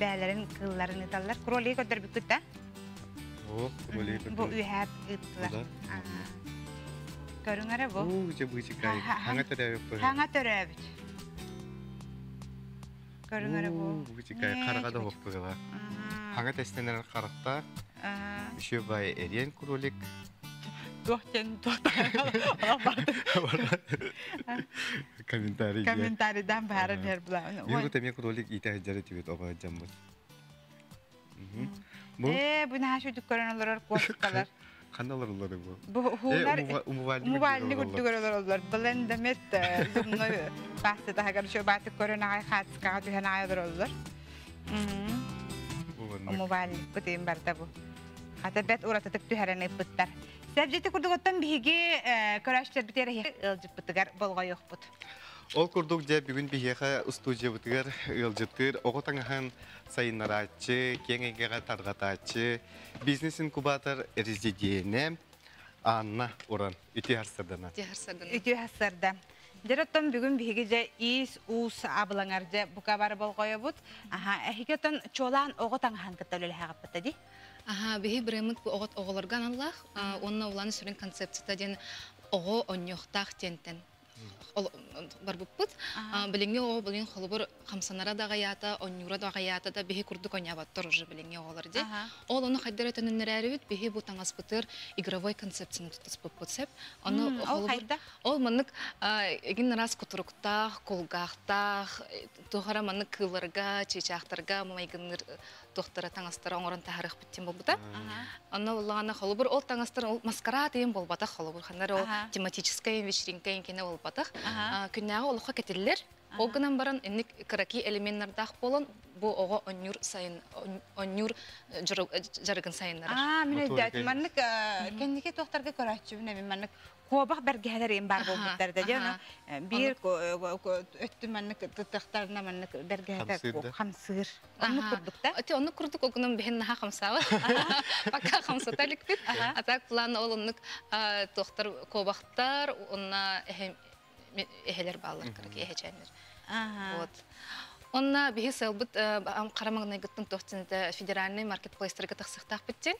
Бээлэрин кыылларын ыыталлар. Кролиги көрдөрбүккүт да? О, кролиги Бу үөһээ ыыттылар. Көрүҥ эрэ бу. Уу, дьэ быычыкай. Хаҥа төрөөбүт. Хаҥа төрөөбүт. Көрүҥ эрэ бу. Быычыкай хараҕа да хоппугала. Хаҥа тэстэнэр харахтаах. Еще бай эриэн кролик. Туох тен туох Комментарий. Комментарийдан баара бер була. Бир теме кролик ите жары тибет ога жамбыт. Бу Э, бу наша сүтүк көрөн олорор куоскалар. Каналар олары бу? Бу хуулар умувальник үрдүгөр олороллор. Блендемет зубной паста тахагар шо батык көрөн агай хатскага түһэн агай олороллор. Умувальник бутын барда бу. Хата бет уратытык түһәрен ыппыттар. Сәбжети курдуготтан биһиги көрөштөр битер ылжыппытыгар болгойохпут. Ол курдук же бүгүн биһиэхэ студиябытыгар ыалдьыттыыр оҕо таҥаһын сайыннарааччы, киэҥ эйгэҕэ тарҕатааччы, бизнес-инкубатор резидиэнэ Анна Уран. Үтүө харсардана. Үтүө харсарда. Дьэ оттон бүгүн биһиги дьэ иис уус абылаҥар дьэ бука бары болҕойобут. Аха, эһиги оттон чуолаан оҕо таҥаһын кытта үлэлэһэҕиппыта дии? Аха, биһи брэммит бу оҕот оҕолорго аналлаах, уонна улаан сүрүн концепцията диэн оҕо онньуохтаах диэнтэн барбыппыт. Билиҥҥи оҕо билин холобур хамсанара да аҕыйаата, онньуура да аҕыйаата да биһи курдук онньооботтор уже билиҥҥи оҕолор дии. Ол ону хайдара төнүннэрээрибит биһи бу таҥаспытыгар игровой концепцияны тутуспуппут сөп. Ону Ол холобур хайдах? Ол маннык эгин араас кутуруктаах, кулгаахтаах, туохара маннык кыылларга, чыычаахтарга майгынныыр туохтара таҥастара оҥорон таһаарыахпыт диэн буолбута. Онно буллаҕына холобур ол таҥастар ол маскарад иһин буолбатах холобур ханна эрэ ол тематическай вечеринка иҥкинэ буолбатах. Күннээҕи олоххо кэтиллэр. Ол гынан баран инник кыракий элеменнардаах буолан бу оҕо онньуур сайын онньуур дьарыгын сайыннарар. Аа, мин өйдөөтүм. Маннык кэнники туохтарга көрөөччүбүн эбин маннык куобах бэргэһэлэр им баар буолбуттар да дьэ биир өттүн маннык тыттахтарына маннык бэргэһэтэ хамсыыр. Оннук курдук да? Ити оннук курдук огунан биһин наһаа хамсаабат. Пока хамсата иликпит. А так план ол оннук туохтар куобахтар, онна эһэлэр бааллар, кыракый эһэчээннэр. Вот. Онна биһи сыалбыт хара маҥнайгыттан туох диэн федеральный маркетплейстарга тахсыахтаахпыт диэн.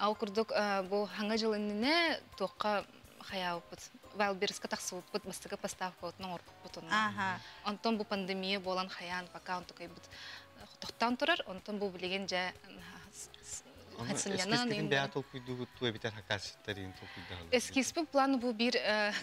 Ол курдук бу хаҥа дьыл иннинэ туохха хайаабыппыт Вайлберска тахсыбыппыт бастакы поставкабытын оҥорбуппут онно. Онтон бу пандемия буолан хайаан пока онтукайбыт тохтоон турар, онтон бу билигин дьэ сынньанан Эскизкитин бэйэ толкуйдуугут туу эбитэр хакаасчыттарын толкуйдаһаллар? Эскизпит планы бу биир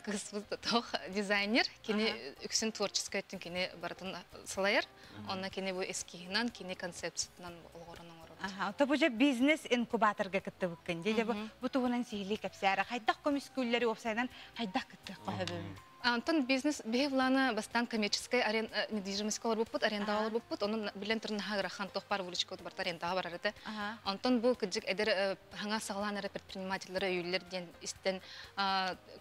кыыспыт тох дизайнер, кини үксүн творческий өттүн кини барытын салайар. Онно кини бу эскиһинан, кини концепциятынан олоҕорон оҥорор. Аха, ото бу же бизнес инкубаторга кыттыбыккын. Дьэ бу бу туһунан сиһилии кэпсээри хайдах көмүскүүллэри уопсайынан хайдах кыттыахха сөбүн? Антон бизнес биһи плана бастаан коммерческай недвижимость олорбуппут, арендаҕа олорбуппут, онон билэн туран наһаа ыарахан туох баар выручка барыта арендаҕа барар этэ. Онтон бу кыдьык эдэр хаҥа саҕалаан эрэ предпринимателлэри өйүүллэр диэн истэн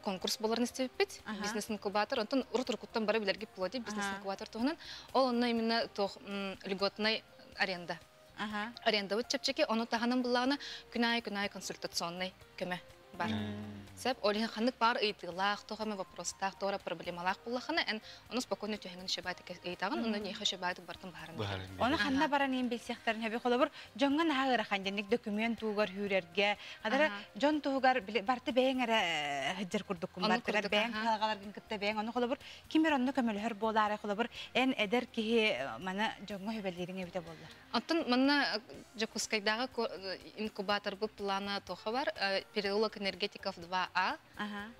конкурс буоларын истибиппит. Бизнес-инкубатор. Онтон урут уруккуттан бары билэргит буолуо дии бизнес-инкубатор туһунан. Ол онно именно туох льготный аренда. Арендабыт чэпчэки, ону таһынан буллаҕына күн аайы күн аайы консультационнай көмө бар. Сөп, ол иһин ханнык баар ыйытыылаах, туох эмэ вопростаах, туох эрэ проблемалаах буоллаххына, эн ону спокойно түһэҥин шөбааты ыйытаҕын, онно эйиэхэ шөбааты бартын баһарын. Ону ханна баран иин билсиэхтэрин хөбү холобур дьоҥҥо наһаа ыарахан дьэнник документ туһугар хүүрэргэ, хадара дьон туһугар барты бэйэҥ эрэ сылдьар курдуккун бартыгар бэйэҥ кыһалҕаларгын кытта бэйэҥ ону холобур ким эрэ онно көмөлөһөр буолаары холобур эн эдэр киһи маны дьоҥҥо хөбөлиириҥ эбитэ буоллар. Оттон манна Дьокуускайдааҕы инкубаторбыт плана туоха бар, переулок энергетиков 2А.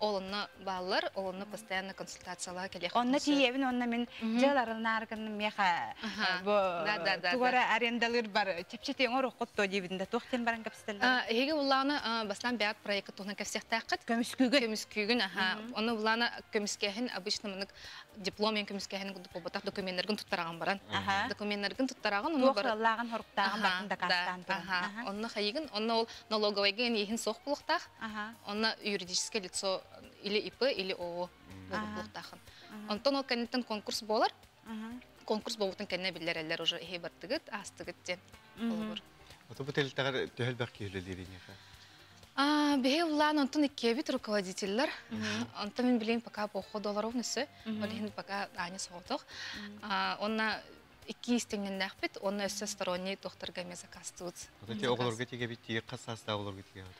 Ол онно бааллар, ол онно постоянно консультациялаах кэлиэх. Онно тиийэбин, онно мин дьыаларылнааргын миэхэ бу тугара арендалыыр бар чэпчэти оҥоруоххут дуо диибин да туох диэн баран кэпсэтэллэр? Эһиги улаана бастаан бэйэт проекка туһунан кэпсиэхтээххит. Көмүскүүгүн. Көмүскүүгүн, аха. Онно улаана көмүскээһин обычно мынык диплом ен көмүскээһин курдук буолбатах докуменнаргын туттараҕын баран. Докуменнаргын туттараҕын онно бар. Туох хоруктааҕын бартын дакаастаан туран. Онно хайыгын, онно ол налоговойга ен иһин суох булуохтаах. Онно юридическое лицо или ИП, или ООО буолуохтаахын. Онтон ол кэнниттэн конкурс буолар. Конкурс буолбутун кэннэ биллэрэллэр уже иһи бардыгыт, аастыгыт диэн болобур. Ото бу телтагар төһөлбөх киһилелириниха? Биһи улаан онтон иккиэбит руководителлэр. Онтон мин билигин пока по ходу олоробун өссө. Ол иһин пока аанньа соҕотох. Онна икки истиҥнэннээхпит, онно өссө сторонний туохтарга эмиэ заказтыбыт. Ото те оҕолорго тигэбит тиги хас саастаах оҕолорго тигэбит?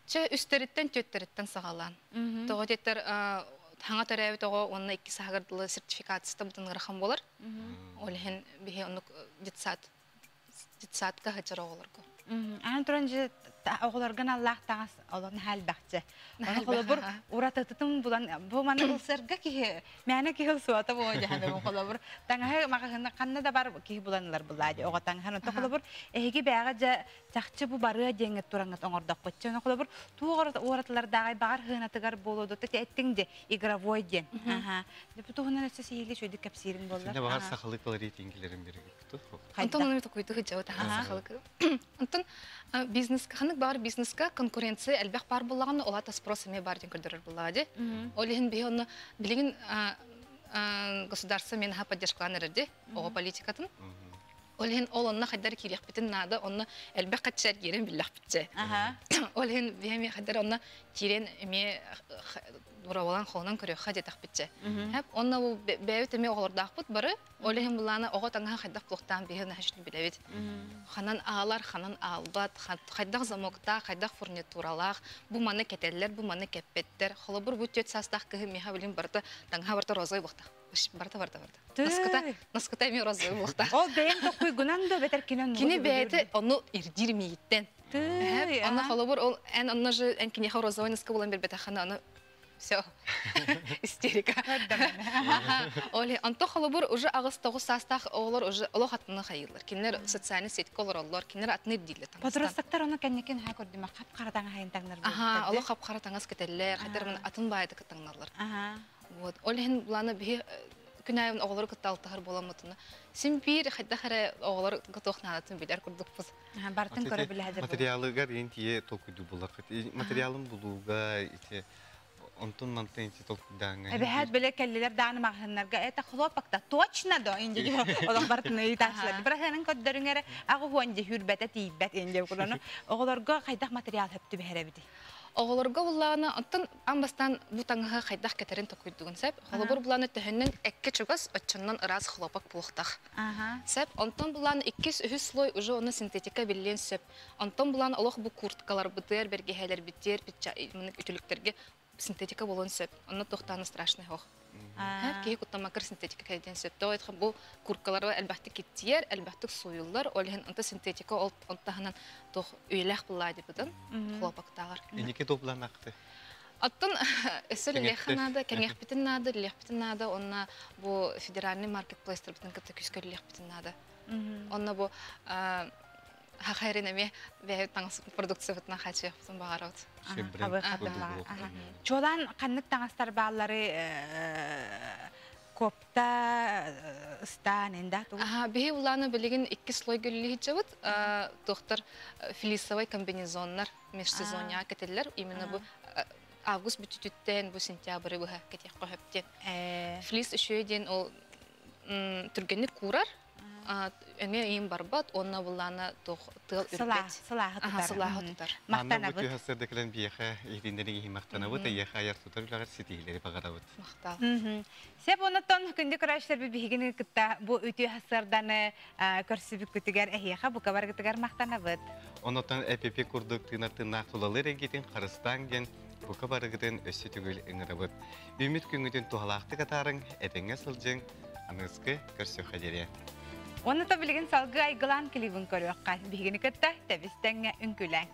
Чэ үстэриттэн түөттэриттэн саҕалаан. Тоҕо диэттэр хаҥа төрөөбүт оҕо уонна икки саһыгар дылы сертификацията бутун ыарахан буолар. Ол иһин биһи оннук детсад детсадка сылдьар оҕолорго. Аны туран же Оҕолоргун аллаах таҥас олон халбахчы. Оны холобур уратытытын булан бу маны ылсарга киһи мээнэ киһи ылсыбата буо дьаһаныбын холобур таҥаһы маҕаһыны ханна да бар киһи буланылар булаа оҕо таҥаһын онто холобур эһиги бээҕэ дьэ чахчы бу барыа диэҥҥэ тураҥҥыт оҥордоххут оны холобур туох уратылардааҕай баҕар хыынатыгар буолуо дуу эттиҥ де игровой диэн аха бу туһунан өссө сиһили үчүгэйдик кэпсиириҥ буоллар. Синэ баҕар сахалыы колоритиҥкилерин биригитту. Онтон оны токуйту хыджабыт аха сахалыы. Онтон бизнеска ханнык баар бизнеска конкуренция элбэх баар буллаган олата спрос эмиэ бар диэн көрдөрөр буллаҕа ди. Ол иһин биһи онно билигин государство мен поддержкалаан эрэрди оҕо политикатын. Ол иһин ол онно хайдар киириэхпитин наада, онно элбэх хаччар киирэн биллэхпитчэ. Ол иһин биһи эмиэ хайдар онно киирэн эмиэ уравалан холонон көрүөххэ диэтэхпитчэ. Хэп онно бу бэйэбит эмиэ оҕолордоохпут бары. Ол иһин булаана оҕо таҥаһа хайдах буолуохтаан биһи наһаа билэбит. Ханан аалар, ханан аалбат, хайдах замоктаах, хайдах фурнитуралаах, бу маны кэтэллэр, бу маны кэппэттэр. Холобур, бу түөрт саастаах кыһы миэхэ билин барыта таҥаһа барыта розовый буолуохтаах. Барыта барыта барыта. Наскыта, наскыта эмиэ розовый буолуохтаах. Ол бэйэҥ токкуйгунан да бэтэр кинен Кини бэйэтэ ону ирдиир миигиттэн. Онно холобур, ол эн онно же эн киниэхэ розовый наска булан бербэтэххинэ, аны все, истерика. Оли, онто холобур уже аҕыс тоҕус саастаах оҕолор уже олох атыны хайыылар. Кинилэр социальный сетьке олороллор, кинилэр атыны ирдииллэр таҥастан. Подростактар ону кэнникин ха көрдүмэ хап-хара таҥаһайын таҥнар Аха, олох хап-хара таҥас кэтэллэр, хатар атын баайдык таҥналлар. Вот, ол иһин буланы биһи күн аайын оҕолору кытта алтыһар буоламмытына, син биир хайдах эрэ оҕолор готуох наадатын билэр курдукпут. Бартын көрө билэһэдэр. Материалыгар ин тие толкуйду булар. Материалын булууга ити онтун мантын ити толкуйдааңа. Эбэһээт биле кэллилэр дааны маҕаһыннарга это хлопокта точно до инди олох бартын ыйытааччылар. Бырахыанын көрдөрүҥ эрэ аҕы хуон дьи хүрбэтэ тиийбэт инди куланы оҕолорго хайдах материал хөптү бэһэрэбити. Оҕолорго буллаана оттон аан бастаан бу таҥаһы хайдах кэтэрин токуйдугун сөп. Холобур булааны төһөннөн экке чугас, оччоннон ыраас хлопок буолуохтаах. Сөп. Онтон булаан иккис, үһүс слой уже оны синтетика биллиэн сөп. Онтон булаан олох бу курткаларбытыгар, бэргэһэлэрбитигэр, үтүлүктэргэ синтетика буолуон сөп. Онно туохтааны страшный хох. Киһи куттамакыр синтетика кэйдиэн сөп. Тоҕо этхэ бу курткалары элбэхтик киттиер, элбэхтик суйуллар. Ол иһин онто синтетика ол онтаһынан туох үйэлээх буллаа дипытын хлопоктааҕар. Иники топланакты. Оттон өссө лилиэххэ наада, кэҥиэхпитин наада, лилиэхпитин наада, онно бу федеральный маркетплейстарбытын кытта күүскэ лилиэхпитин наада. Онно бу хахайрын эмиэ бэйэбит таҥас продукциябытынан хаачыйыахпытын баҕарабыт. Чуолаан ханнык таҥастар бааллары копта ыстаан энда тугу? Биһи улааны билигин икки слой гүллиһиччэбит. Туохтар флисовый комбинезоннар межсезонья кэтэллэр. Именно бу август бүтүтүттэн бу сентябрь быһа кэтиэх көһөптен. Флис үшүө диэн ол түргэнник куурар, өҥө иин барбат, онно буллаана туох тыал үрбэт. Сылааһы тутар. Сылааһы тутар. Махтанабыт. Бу түһәстерде кэлэн биэхэ иһитиннэри иһи махтанабыт, эйиэхэ айар тутар үлэҕэр ситиһилэри баҕарабыт. Махтал. Сеп онотон күндү көрөөччүлэр биһигини кытта бу үтүө хасырданы көрсүбүккүтүгэр эһиэхэ бука баргытыгар махтанабыт. Онотон эпипи курдук тыынар тыыннаах тулалыр эгитин харыстаан диэн бука барыгытын өссө түгүл ыҥырабыт. Үмүт күҥҥүтүн туһалаахтык атаарыҥ, этэҥҥэ сылдьыҥ, аныгыскы көрсүөххэ диэри. Онно та билигин салгыы айгылаан клибин көрүөххэ. Биһигини кытта тэбис тэҥҥэ үҥкүлээн.